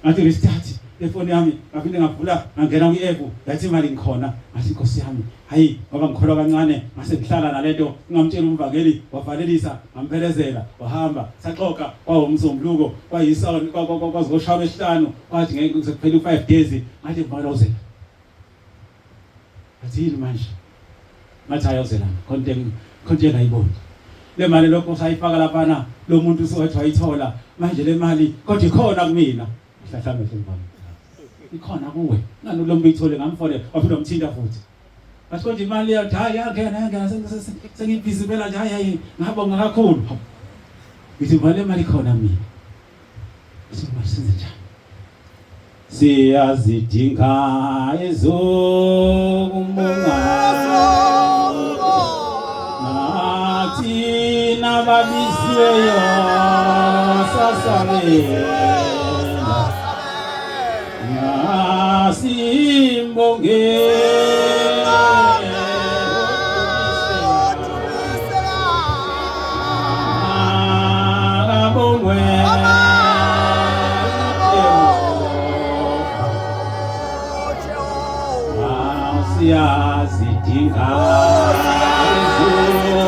ngathi restart efoni yami ngaphinde ngavula ngangena kwi-app yathi imali ngikhona ngathi inkosi yami hayi ngoba ngikholwa kancane ngase ngihlala nalento ngingamtshela umvangeli wavalelisa ngamphelezela wahamba saxoxa kwawumsombuluko kwayisa kwazoshaya lwesihlanu kwathi ngeke sekuphela u-5 days ngathi ngibona uzela ngathi yini manje ngathi hayi awuzelanga khona into engayiboni le mali lokho usayifaka laphana lo muntu usuwathi wayithola manje le mali kodwa ikhona kumina hlahla amehlo mfana ikhona kuwe ngani lo muntu uyithole ngamfonela waphinde wamthinta futhi Ngathi konje imali yathi hayi yangena yangena sengibhizi impela nje hayi hayi ngabonga kakhulu. Ngithi ngivale imali khona mina. Ngithi masenze njani? Siyazidinga ezokumbonga. Nathi nababisiweyo sasabela. Simbonge Akabongwe Siyazidinga izulu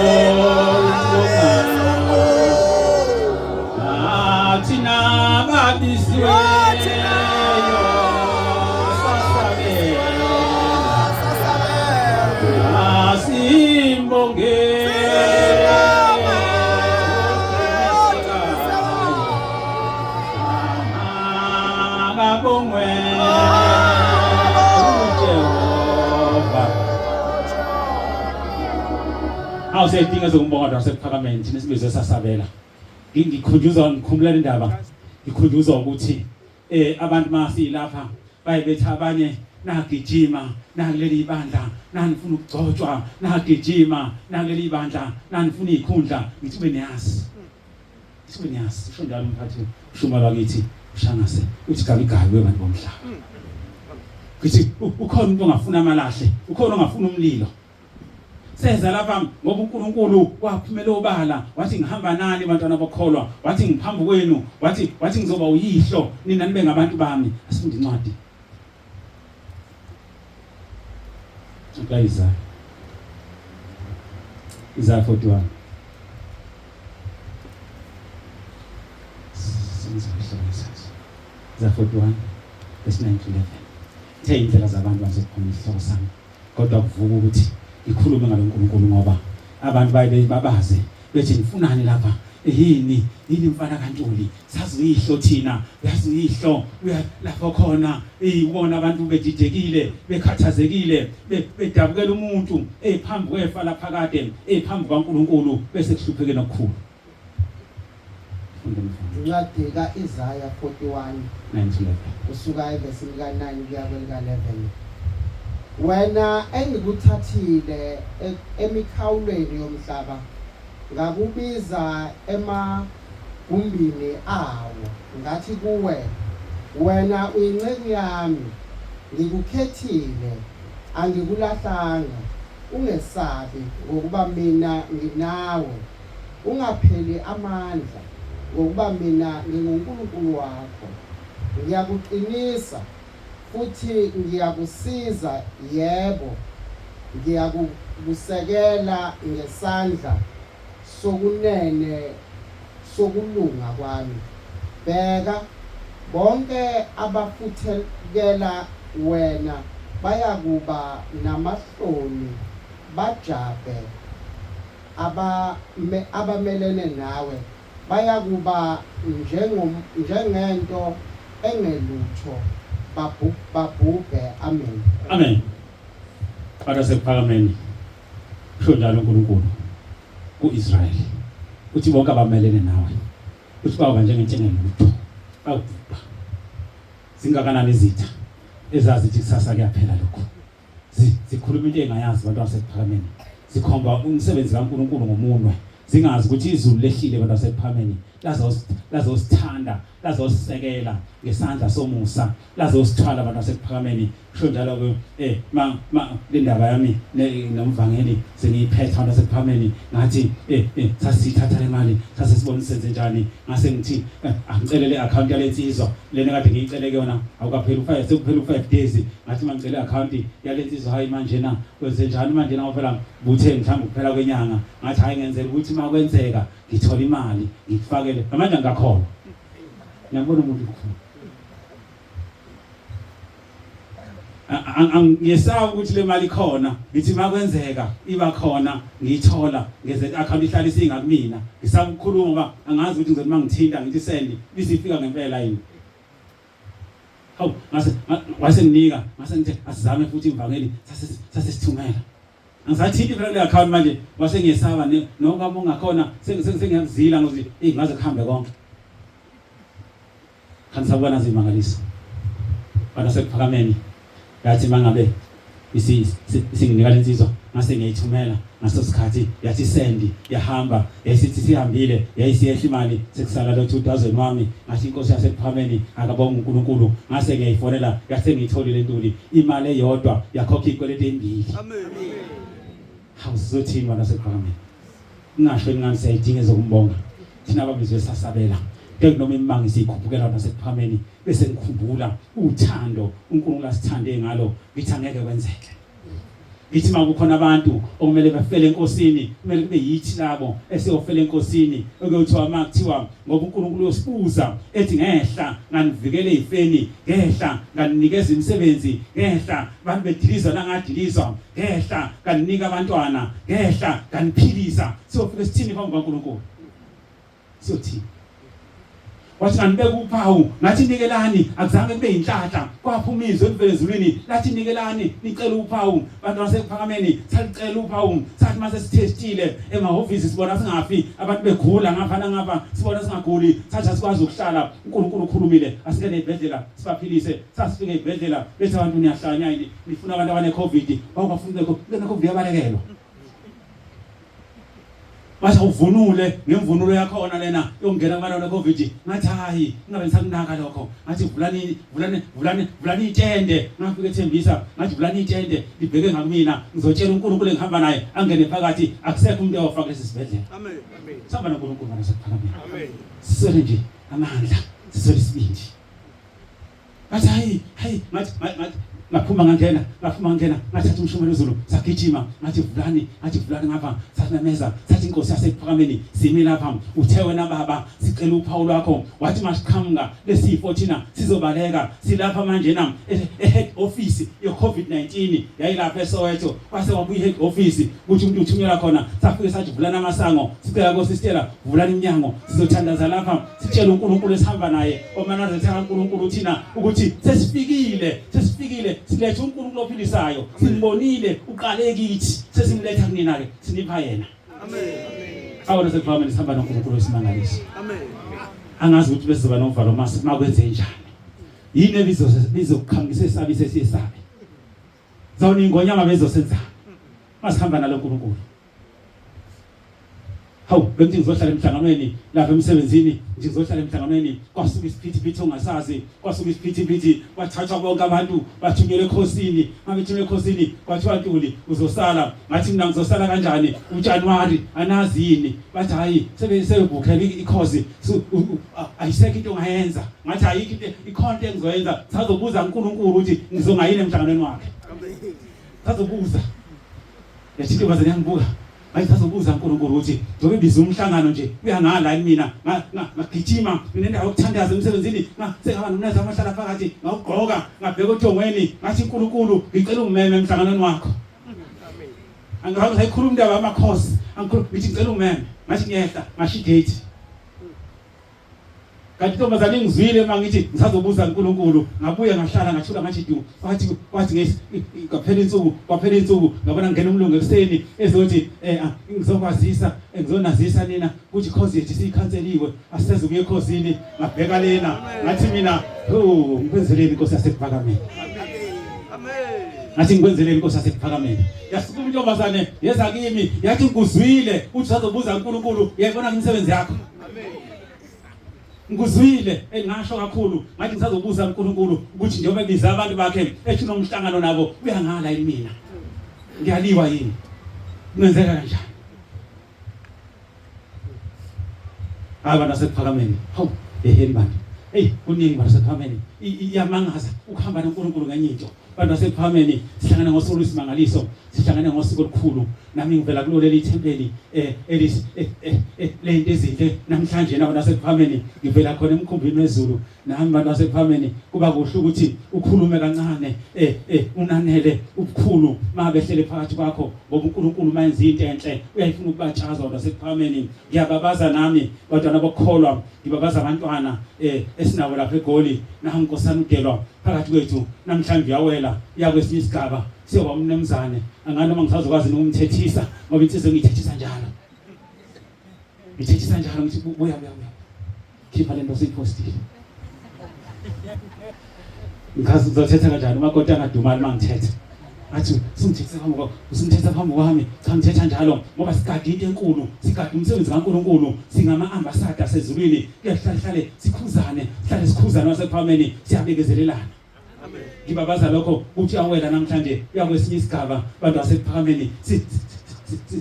Siyayidinga zokumbonga kodwa sekuphakameni thina sibizwe sasabela. Ngikhunjuzwa ngikhumbula le ndaba. Ngikhunjuzwa ukuthi abantu masilapha bayebetha abanye nagijima nakuleli ibandla nanifuna ukugcotshwa nagijima nakuleli ibandla nanifuna izikhundla ngithi ube niyazi ngithi ube niyazi usho njalo umphathi ushuma bakithi ushangase uthi gabi gabi webantu bomhlaba ngithi ukhona umuntu ongafuna amalahle ukhona ongafuna umlilo Seza lapha ngoba uNkulunkulu waphumela obala wathi ngihamba nani bantwana bokholwa wathi ngiphambi kwenu wathi ngizoba uyihlo nina nibe ngabantu bami asifunde incwadi kaIsaya Isaya 41 Isaya 41 verse 9 to 11 Ithe indlela zabantu bazokhona isihloko sami kodwa kuvuka ukuthi ngikhulume ngalo nkulunkulu ngoba abantu baye babaze bethi nifunani lapha yini yini mfana kaNtuli sazi uyihlo thina uyazi uyihlo uya lapho khona eyibona abantu bedidekile bekhathazekile bedabukela umuntu eyiphambi kwefa laphakade eyiphambi kwaNkulunkulu bese kuhlupheke nokukhulu Incwadi ka-Isaya 41 9 to 11 kusuka evesini lika-9 kuya kwelika-11. Wena engikuthathile emikhawulweni yomhlaba, ngakubiza emagumbini awo, ngathi kuwe, Wena uyinceku yami, ngikukhethile, angikulahlanga. Ungesabi, ngokuba mina nginawe. Ungapheli amandla, ngokuba mina nginguNkulunkulu wakho. Ngiyakuqinisa, futhi ngiyakusiza, yebo, ngiyakukusekela ngesandla sokunene sokulunga kwami. Bheka, bonke abafuthekela wena bayakuba namahloni bajabhe. Abamelene nawe bayakuba njengento engelutho, babhubhe. Amen. Amen. Kodwa sekuphakameni usho njalo uNkulunkulu kuIsrael uthi bonke abamelene nawe uthi bawuba njengento engelutho bawubhubha. Zingakanani izitha ezazithi kusasa kuyaphela lokho zikhuluma into engayazi abantu basekuphakameni zikhomba umsebenzi kaNkulunkulu ngomunwe zingazi ukuthi izulu lehlile abantu basekuphakameni lazosithanda lazosisekela ngesandla somusa lazosithwala abantu basekuphakameni kusho njalo ke ma ma le ndaba yami nomvangeli sengiyiphetha abantu basekuphakameni ngathi sasithatha le mali sase sibona senze njani ngase ngithi angicele le account yalensizwa lena kade ngiyicele kuyona awukapheli u5 sekuphela u5 days ngathi mangicele account yalensizwa hayi manje na kwenze njani manje na phela buthe mhlawumbe kuphela kwenyanga ngathi hayi ngenzela ukuthi makwenzeka ngithola imali ngikufakele manje angikakholwa ngiyabona umuntu ukukhulu Angiyesaba ukuthi le mali ikhona ngithi makwenzeka iba khona ngiyithola ngeze i-account ihlale isingakumina ngisaba ukukhuluma ngoba angazi ukuthi ngizothi mangithinta ngithi send ibisifika ngempela yini hawu ngase wasenginika ngase ngithe asizame futhi imvangeli sase sasesithumela angisathinti phela kule account manje wase ngiyesaba noma ungakhona sengiyakuzila ngokuthi eyi ngaze kuhambe konke Kanti sabona zimangaliso. Bana sekuphakameni yathi mangabe isinginika lensizwa ngase ngiyayithumela ngaso sikhathi yathi sendi yahamba yayisithi sihambile yayisiyehla imali sekusala lo 2000 wami ngathi inkosi yasekuphakameni akabonga uNkulunkulu ngase ngiyayifonela yathi ngiyitholile ntuli imali eyodwa yakhokha ikweleti embili Amen. Hawu sizothini bana sekuphakameni Ngingasho ingani siyayidinga ezokumbonga. Thina ababizwe sasabela. Ngeke noma imimango siyikhuphukela nasekuphameni bese ngikhumbula uthando uNkulunkulu asithande ngalo ngithi angeke kwenzeke. Ngithi uma kukhona abantu okumele bafele enkosini kumele kube yithi labo esiyofela enkosini okuyothiwa uma kuthiwa ngoba uNkulunkulu uyosibuza ethi ngehla nganivikela ezifeni ngehla nganinikeza imisebenzi ngehla abantu bedilizwa nangadilizwa ngehla nganinika abantwana ngehla nganiphilisa siyofika sithini phambi kukaNkulunkulu siyothini Wathi nganibeka uphawu, ngathi nikelani, akuzange kube yinhlanhla. Kwaphuma izwi elivela ezulwini, lathi nikelani, nicela uphawu. Bantu basekuphakameni, salicela uphawu. Sathi mase sithestile emahhovisi sibona singafi, abantu begula ngapha nangapha, sibona singaguli, sathi asikwazi ukuhlala. uNkulunkulu ukhulumile, asingene ezibhedlela sibaphilise. Sasifika ezibhedlela, bethi abantu niyahlanya yini, nifuna abantu abane COVID, bawubafuna ne COVID yabalekelwa. Basha uvunule ngemvunulo yakhona lena yokungena kubantu ne-COVID. Ngathi hayi, ngingabe ngisakunaka lokho. Ngathi vulani vulani vulani vulani itende. Ngafika ethembisa, ngathi vulani itende libheke ngakumina. Ngizotshela uNkulunkulu engihamba naye angene phakathi. Akusekho umuntu oyofa kulesi sibhedlela. Amen. Amen. Sihamba noNkulunkulu bana sekuphakameni. Amen. Siswele nje amandla, siswele isibindi. Ngathi hayi hayi ngathi ngathi ngaphuma ngangena ngaphuma ngangena ngathatha umshumelo wezulu sagijima ngathi vulani ngathi vulani ngapha sasimemeza sathi inkosi yasekuphakameni simi lapha uthe wena baba sicela uphawu lwakho wathi masiqhamuka lesifo thina sizobaleka silapha manje na e-head office ye-COVID-19 yayilapha eSoweto kwase wabuya i-head office ukuthi umuntu uthunyelwa khona safike sathi vulani amasango sicela kosistela vulani iminyango sizothandaza lapha sitshele uNkulunkulu esihamba naye oManazaretha kaNkulunkulu thina ukuthi sesifikile sesifikile silethe uNkulunkulu ophilisayo simbonile uqale kithi sesimletha kunina ke sinipha yena. Amen. Awona sekuvamile sihamba noNkulunkulu wesimangaliso. Amen. Angazi ukuthi besizoba novalo mase makwenze njani. Yini ebizo bizoqhamukisa esabise siyesabe. Zawona ingonyama bezosenzani? Masihamba nalo uNkulunkulu. Hawu, bengithi ngizohlala emhlanganweni lapha emsebenzini, ngithi ngizohlala emhlanganweni, kwasuka isiphithiphithi ongasazi, kwasuka isiphithiphithi, kwathathwa bonke abantu bathunyelwa ekhosini, ngabethunyelwa ekhosini kwathiwa Ntuli uzosala, ngathi mina ngizosala kanjani uJanuary anazi yini, bathi hayi sebe sebebhukhela ikhosi, ayisekho into ongayenza, ngathi ayikho into ikhona into engizoyenza, sazobuza uNkulunkulu ukuthi ngizongayini emhlanganweni wakhe. Sazobuza. Yathi intombazane yangibuka ngathi sazobuza uNkulunkulu ukuthi njengoba ebiza umhlangano nje uyangala yini mina ngagijima nginendawo yokuthandaza emsebenzini sengaba nomnazi amahlala phakathi ngawugqoka ngabheka odongweni ngathi uNkulunkulu ngicela ungimeme emhlanganweni wakho. Angikaze sayikhuluma indaba yamakhosi angikhuluma ngithi ngicela ungimeme ngathi ngiyehla ngasho idate. Kanti intombazane ingizwile uma ngithi ngisazobuza uNkulunkulu, ngabuya ngahlala ngathula ngathi du. Kwathi kwathi ngesi kwaphela insuku, kwaphela insuku ngabona ngena umlungu ekuseni ezothi eh ah, ngizokwazisa, eh, ngizonazisa nina ukuthi khozi yethu siyikhanseliwe, asiseze kuye ekhosini. Ngabheka lena ngathi mina, oh ngikwenzeleni inkosi yasekuphakameni. Amen. Ngathi ngikwenzeleni inkosi yasekuphakameni. Yasukuma intombazane yeza kimi yathi ngikuzwile uthi usazobuza uNkulunkulu, uyayibona imisebenzi yakho. Ngikuzwile engasho kakhulu ngathi ngisazobuza uNkulunkulu ukuthi njengoba ebiza abantu bakhe ethi unomhlangano nabo uyangala yini mina ngiyaliwa yini kungenzeka kanjani hayi abantu asekuphakameni hawu eheni bantu eyi kuningi bantu asekuphakameni iyamangaza ukuhamba noNkulunkulu ngenye into bantu asekuphakameni sihlangana ngosuku oluyisimangaliso sihlangane ngosuku olukhulu nami ngivela kulo leli thempeli eh elis eh, eh, eh, lento ezinhle namhlanje nabantu asekuphakameni ngivela khona emkhumbini wezulu nami bantu asekuphakameni kuba kuhle ukuthi ukhulume kancane eh eh unanele ubukhulu mabehlele phakathi kwakho ngoba uNkulunkulu mayenza into enhle uyayifuna ukubatshaza abantu asekuphakameni ngiyababaza nami bantwana bokukholwa ngibabaza abantwana eh esinabo lapha eGoli nangu Nkosana uDelwa phakathi kwethu namhlanje uyawela uya kwesinye isigaba siyoba umnumzane angani noma ngisazokwazi ukumthethisa ngoba insizwa ngiyithethisa njalo ngithethisa njalo ngithi buya buya buya khipha lento siyiphostile ngazi ngizothetha kanjani umakoti angadumali uma ngithetha athi usungithethisa phambi kwami usungithetha phambi kwami cha ngithetha njalo ngoba sigade into enkulu sigade umsebenzi kaNkulunkulu singama-ambasada asezulwini kuyahlale hlale sikhuzane sihlale sikhuzane wasekuphakameni siyabekezelelana Ngibabaza lokho uthi awela namhlanje uya kwesinye isigaba bantu basekuphakameni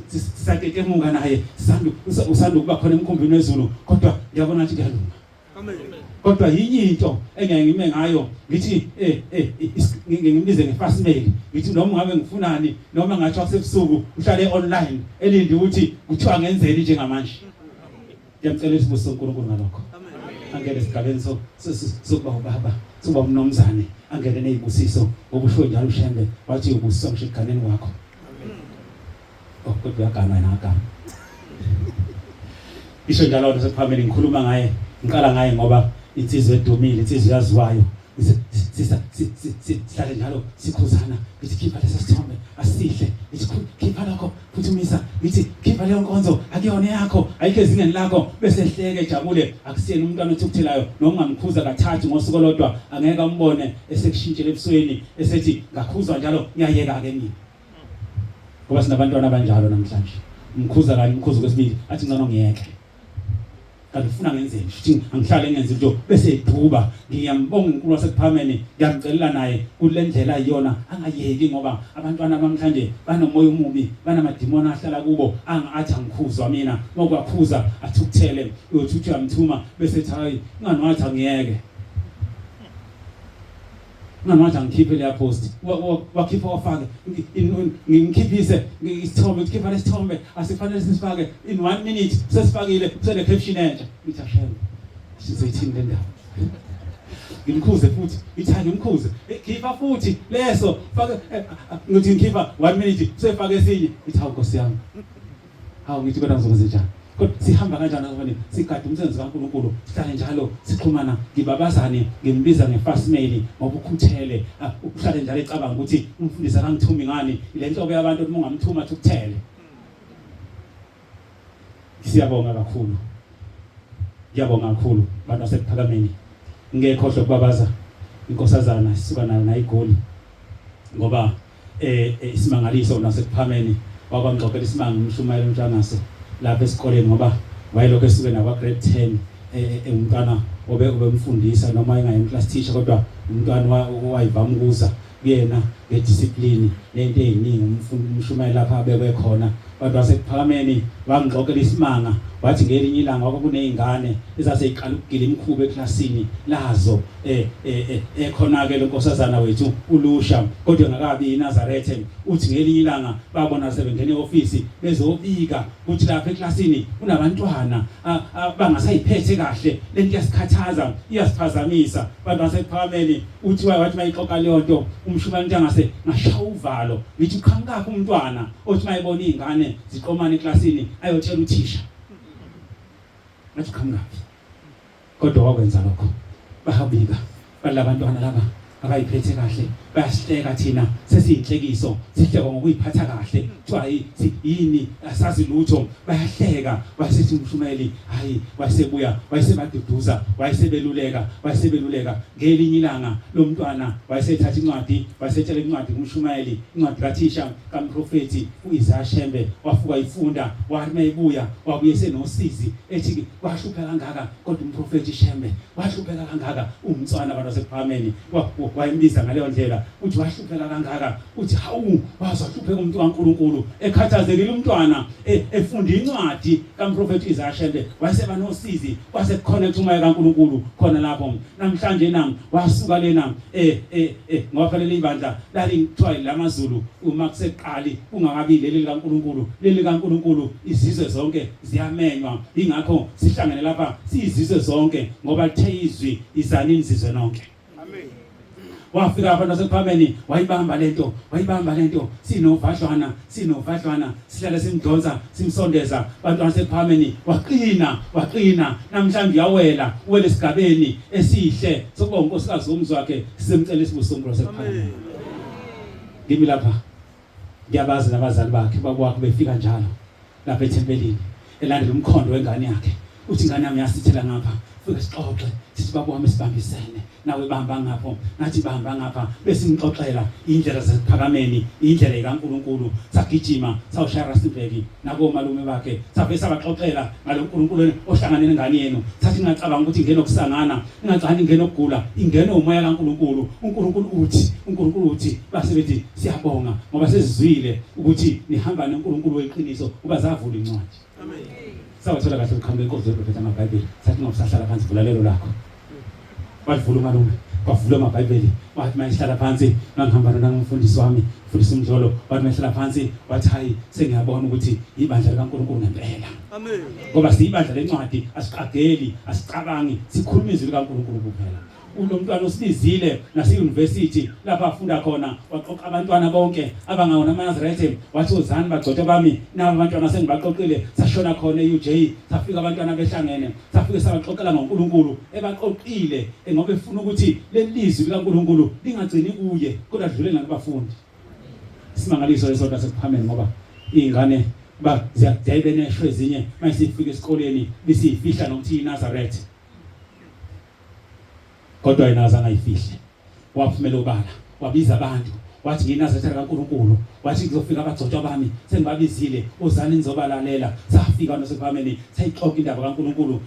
sisatetemuka naye sisandu usanda ukuba khona emkhumbini wezulu kodwa ngiyabona ukuthi kuyalunga. Kodwa yinye into engeke ngime ngayo ngithi eh eh ngimbize ngefast mail ngithi noma ngabe ngifunani noma ngathiwa kusebusuku uhlale online elinde ukuthi kuthiwa ngenzeni njengamanje. Ngiyamcela isibusiso uNkulunkulu ngalokho. Angene esigabeni sokuba ubaba, sokuba umnomzane, angene nezibusiso ngoba usho njalo uShembe wathi ubusiswa ngisho ekuganeni kwakho. Oh, kodwa uyagana yena agana. Isho njalo wena sekuphameni ngikhuluma ngaye. Ngiqala ngaye ngoba insizwa edumile, insizwa yaziwayo. Sihlale njalo sikhuzana, ngithi khipha leso sithombe asihle, ngithi khipha lokho phuthumisa, ngithi khipha leyo nkonzo akuyona yakho, ayikho ezingeni lakho, bese ehleke ejabule. Akusiyena umntwana othukuthelayo, noma ungamkhuza kathathu ngosuku olodwa angeke ambone esekushintshela ebusweni esethi ngakhuzwa njalo ngiyayeka ke mina. Ngoba sinabantwana abanjalo namhlanje, umkhuza kanye umkhuza kwesibili athi ngcono ngiyeke. Kanti ufuna ngenzeni? Futhi angihlale ngenze into bese eduba. Ngiyambonga uNkulunkulu wasekuphameni, ngiyamcelela naye kule ndlela iyona angayeki ngoba abantwana bamhlanje banomoya omubi, banamadimoni ahlala kubo, angathi angikhuzwa mina. Ngokwakhuza athukuthele, uyothi uthi uyamthuma bese ethi hayi, ngani wathi angiyeke. Ngani wathi angikhiphe leya post. Wakhipha wafake ngimkhiphise isithombe, uthi khipha lesithombe asifanele sisifake in 1 minute sesifakile sene caption entsha. Ngithi ashembe. Sizoyithini le ndaba? Ngimkhuze futhi, ngithi ngimkhuze. Khipha futhi leso fake, ngithi ngikhipha 1 minute sefake esinye. Ngithi hawu Nkosi yami. Hawu ngithi kodwa ngizokwenza njani? Kodwa sihamba kanjani ngabani? Sigade umsebenzi kaNkulunkulu, sihlale njalo sixhumana, ngibabazane, ngimbiza ngefast mail ngoba ukhuthele, uhlale njalo ecabanga ukuthi umfundisi akangithumi ngani, le nhlobo yabantu uma ungamthuma athi ukuthele. Siyabonga kakhulu. Ngiyabonga kakhulu bantu basekuphakameni. Ngekhohlwe ukubabaza inkosazana sisuka nayo nayiGoli ngoba isimangaliso nasekuphameni wakwangxoxela isimanga umshumayeli uNtshangase lapha esikoleni ngoba wayelokhu esuke nakwa grade 10 engumntwana obe ubemfundisa noma engayi class teacher kodwa umntwana owayivama ukuza kuyena ngediscipline nento eziningi umshumayeli lapha abekwe khona. Abantu basekuphakameni wangixoxela isimanga wathi ngelinye ilanga kwakunezingane ezaseyiqala ukugila imikhuba eklasini lazo ekhona ke lenkosazana wethu uLusha kodwa engakabi iNazarethe. Uthi ngelinye ilanga babona sebengena eofisi bezobika ukuthi lapha eklasini kunabantwana bangasayiphethe kahle, lento iyasikhathaza iyasiphazamisa. Abantu basekuphakameni uthi wathi mayixoxa leyo nto umshumayeli Ntshangase ngashaya uvalo ngithi uqhamukaphi umntwana othi mayebona izingane ziqomana eklasini ayotshela uthisha. Ngathi uqhamukaphi? Kodwa wakwenza lokho. Bahabika balabantwana laba abayiphethe kahle, bayasihleka thina sesiyinhlekiso, sihlekwa ngokuyiphatha kahle. Kuthiwa yini asazi lutho, bayahleka. Wayesethi umshumayeli hayi, wayesebuya wayesebaduduza, wayesebeluleka, wayesebeluleka. Ngelinye ilanga lo mntwana wayesethatha incwadi, wayesetshela incwadi kumshumayeli, incwadi kathisha kamprofethi uIsaiah Shembe, wafuka ifunda, wathi mayebuya wabuye esenosizi ethi wahlupheka kangaka kodwa umprofethi Shembe wahlupheka kangaka umtswana abantu basekuphakameni wayembiza ngaleyo ndlela uthi wahlupheka kangaka uthi hawu waze wahlupheka umuntu kaNkuluNkulu ekhathazekile umntwana efunda incwadi kamprofethi Isaiah Shembe wayeseba nosizi kwase kuconnect umoya kaNkuluNkulu khona lapho namhlanje na wasuka lena ngoba phela ibandla lalingithiwa lamaZulu uma kuseqali kungakabi leli likaNkuluNkulu leli likaNkuluNkulu izizwe zonke ziyamenywa ingakho sihlangene lapha siyizizwe zonke ngoba lithe izwi izani nizizwe nonke. Amen. Wafika abantu basekuphameni wayibamba lento, wayibamba lento, sinovadlwana, sinovadlwana, sihlale simdonsa, simsondeza abantu basekuphameni waqina, waqina. Namhlanje uyawela, uwele esigabeni esihle sokuba unkosikazi womzi wakhe, simcela isibusiso uNkulunkulu wasekuphameni. Ngimi lapha ngiyabazi nabazali bakhe, ubaba wakhe befika njalo lapha ethempelini elandela umkhondo wengane yakhe, uthi ingane yami yasithela ngapha, fike sixoxe sithi baba wami sibambisene nawe, bamba ngapho nathi bamba ngapha, besimxoxela indlela zasephakameni, indlela ikaNkuluNkulu. Sagijima sawushaya Rustenburg nakomalume bakhe, sabe sabaxoxela ngalo nkulunkulu ohlangane nengane yenu. Sathi ngacabanga ukuthi ingene okusangana, ingacabanga ingene okugula, ingene umoya kaNkuluNkulu. uNkulunkulu uthi, uNkulunkulu uthi, base bethi siyabonga ngoba sesizwile ukuthi nihamba noNkulunkulu weqiniso uba zavula incwadi. Amen. Sawathola kahle uqhamuka inkonzo yeprofetha amaBhayibheli. Sathi ngokusahlala phansi vula lelo lakho. Walivula umalume, kwavulwa amaBhayibheli. Wathi mayihlala phansi, ngangihamba nona ngumfundisi wami, mfundisi uMdlolo, wathi mayihlala phansi, wathi hayi sengiyabona ukuthi ibandla likaNkulunkulu ngempela. Amen. Ngoba siyibandla lencwadi, asiqageli, asicabangi, sikhuluma izwi likaNkulunkulu kuphela. Unomntwana usibizile nase-university lapho afunda khona, waqoqa abantwana bonke abangawona amaNazaretha, wathi uzani bagcotshwa bami, nabo abantwana sengibaqoqile. Sashona khona e-UJ, safika abantwana behlangene, safike sabaxoxela ngoNkulunkulu ebaqoqile, ngoba efuna ukuthi leli lizwi likaNkulunkulu lingagcini kuye kodwa lidlule nakubafundi. Isimangaliso leso sasekuphameni, ngoba izingane ba ziyabe nesho ezinye mayisifika esikoleni bisifihla nokuthi iNazaretha, kodwa yena azange ayifihle, waphumela obala, wabiza abantu, wathi ngiyiNazaretha kaNkulunkulu, wathi kuzofika abagcotshwa bami, sengibabizile, uzani nizobalalela. Safika nosekuphameni, sayixoxa indaba kaNkulunkulu,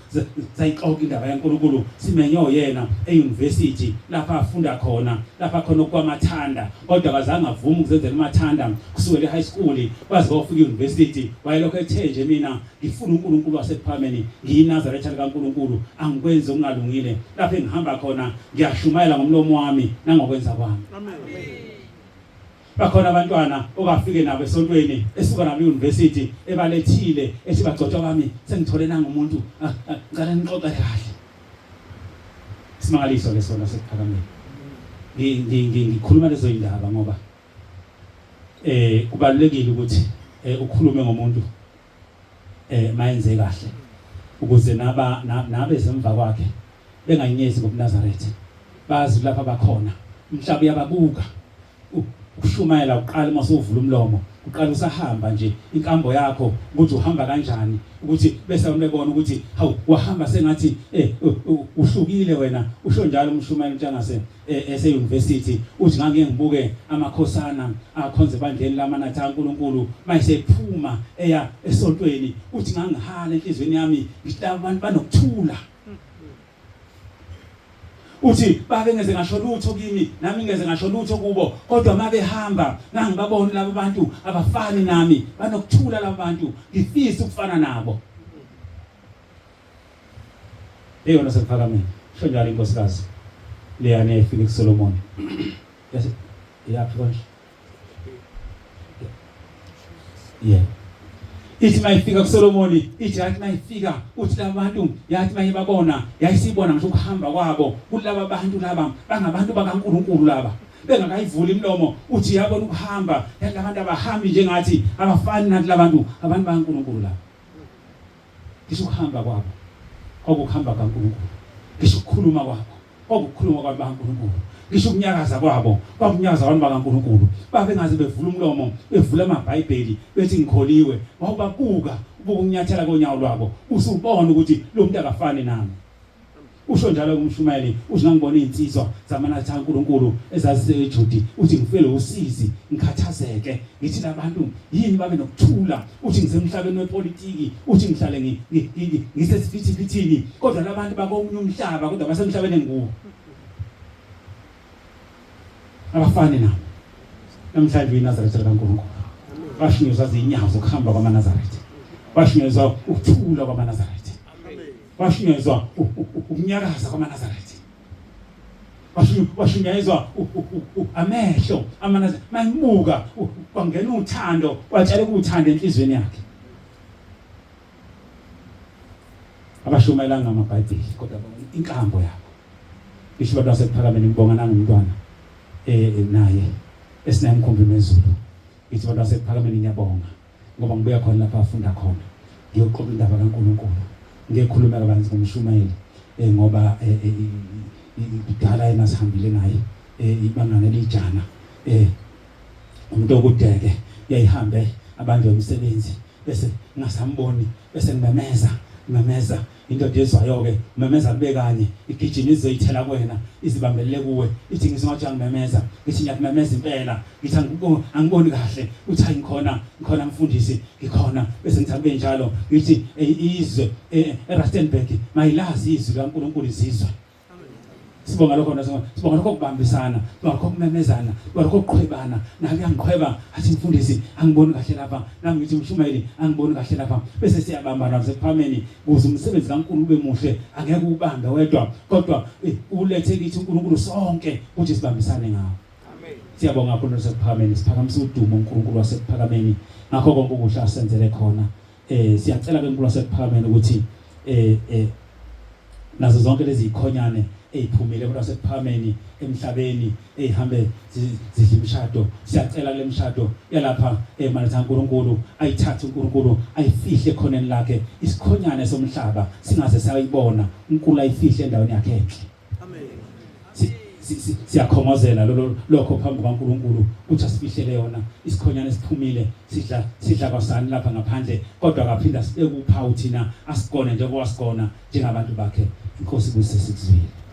sayixoxa indaba yaNkulunkulu, simenywe yena e-university lapha afunda khona, lapha khona okwamathanda, kodwa akazange avume ukuzenzela umathanda kusukela e-high school kwaze kwafika e-university. Wayelokhu ethe nje, mina ngifuna uNkulunkulu wasekuphameni, ngiyiNazaretha likaNkulunkulu, angikwenzi okungalungile, lapho engihamba khona ngiyashumayela ngomlomo wami nangokwenza kwami. Amen. Bakhona abantwana okafike nabo esontweni, esuka nabo e-university, ebalethile, ethi bagcotshwa bami, sengithole nangumuntu, ngicela nixoxele kahle. Isimangaliso ke sona sekuphakameni. Ngikhuluma lezo indaba ngoba kubalulekile ukuthi ukhulume ngomuntu mayenze kahle, ukuze naba nabe zemva kwakhe bengayinyezi ngobuNazaretha, bazi lapha bakhona, umhlaba uyababuka. Ukushumayela uqala uma usuvula umlomo, uqala usahamba nje inkambo yakho ukuthi uhamba kanjani, ukuthi bese abantu bebona ukuthi hawu, wahamba sengathi uhlukile wena. Usho njalo umshumayeli uNtshangase ese university, uthi ngangike ngibuke amakhosana akhonze ebandleni lamanatha kaNkuluNkulu mayisephuma eya esontweni, uthi ngangihala enhlizweni yami, ngithi laba bantu banokuthula. Uthi babe ngeze ngasho lutho kimi, nami ngeze ngasho lutho kubo, kodwa mabehamba ngangibabona laba bantu abafani nami, banokuthula laba bantu, ngifisa ukufana nabo. Eyona sekuphakameni, sho njalo inkosikazi leyana efike kuSolomon. Yase iyaphi konje? Yeah. Ithi mayifika kuSolomoni, ithi yathi mayifika, uthi labantu yathi mayibabona, yayisibona ngisho ukuhamba kwabo, kulaba bantu laba bangabantu bakaNkuluNkulu laba. Bengakayivuli imilomo, uthi yabona ukuhamba, yathi labantu abahambi njengathi, abafani nathi labantu, abantu bakaNkuluNkulu laba. Ngisho ukuhamba kwabo kwakukuhamba kaNkuluNkulu, ngisho ukukhuluma kwabo kwakukhuluma kwabantu bakaNkuluNkulu, ngisho ukunyakaza kwabo kwakunyakaza abantu bakaNkuluNkulu. Babengaze bevula umlomo, bevula amaBhayibheli bethi ngikholiwe, wawubabuka ubuka ukunyathela konyawo lwabo, usubona ukuthi lo muntu akafani nami. Usho njalo kumshumayeli, uthi ngangibona izinsizwa zamanatha kaNkuluNkulu ezaziseJudi, uthi ngifele usizi, ngikhathazeke, ngithi labantu yini babe nokuthula, uthi ngisemhlabeni wepolitiki, uthi ngihlale ngisesiphithiphithini, kodwa labantu bakomunye umhlaba, kodwa basemhlabeni enguwo, abafani nabo. Namhlanje uyiNazaretha likaNkulunkulu, washunyezwa izinyawo zokuhamba kwamaNazaretha, washunyezwa ukuthula kwamaNazaretha, washunyezwa ukunyakaza kwamaNazaretha, washunyezwa amehlo amaNazaretha. Mayimuka kwangena uthando, watshala uthando enhlizweni yakhe. Abashumayelanga amaBhayibheli, kodwa inkambo yabo. Ngisho abantu basekuphakameni, ngibonga nangumntwana naye esinaye umkhumbi mezulu. Ngithi abantu basekuphakameni ngiyabonga, ngoba ngibuya khona lapha afunda khona, ngiyoxoxa indaba kaNkuluNkulu, ngiyekhuluma kabanzi ngomshumayeli, ngoba kudala yena sihambile naye ibangana elijana, umuntu okudeke yayihambe abanjwe umsebenzi, bese ngingasamboni, bese ngimemeza ngimemeza indoda ezwayo ke, umemeza kube kanye, igijima izoyithela kuwena, izibambelele kuwe, ithi ngisingathi angimemeza, ngithi ngiyakumemeza impela, ngithi angiboni kahle, uthi hayi ngikhona, ngikhona mfundisi, ngikhona, bese ngithi akube njalo, ngithi izwe eRustenburg mayilazi izwi likaNkulunkulu izizwe. Sibonga lokho, sibonga lokho kubambisana, sibonga lokho kumemezana, sibonga lokho kuqhwebana. Nawe uyangiqhweba, athi mfundisi angiboni kahle lapha, nami ngithi mshumayeli angiboni kahle lapha, bese siyabambana sekuphameni ukuze umsebenzi kaNkulunkulu ube muhle. Angeke ubambe wedwa, kodwa ulethe kithi uNkulunkulu sonke ukuthi sibambisane ngawo. Amen. Siyabonga kakhulu sekuphakameni, siphakamisa udumo uNkulunkulu wasekuphakameni ngakho konke okuhle asenzele khona. Siyacela ke uNkulunkulu wasekuphakameni ukuthi nazo zonke lezi zikhonyane eziphumile kodwa sekuphameni emhlabeni ezihambe zidla imishado siyacela kule mishado yalapha emanetha uNkulunkulu ayithathe uNkulunkulu ayifihle ekhoneni lakhe isikhonyane somhlaba singaze sayibona uNkulunkulu ayifihle endaweni yakhe enhle Amen. Siyakhongozela lolo lokho phambi kukaNkulunkulu ukuthi asifihlele yona isikhonyane esiphumile sidla sidla kwasani lapha ngaphandle kodwa akaphinda sibeke uphawu thina asigone njengoba wasigona njengabantu bakhe inkosi ibusise sikuzwile.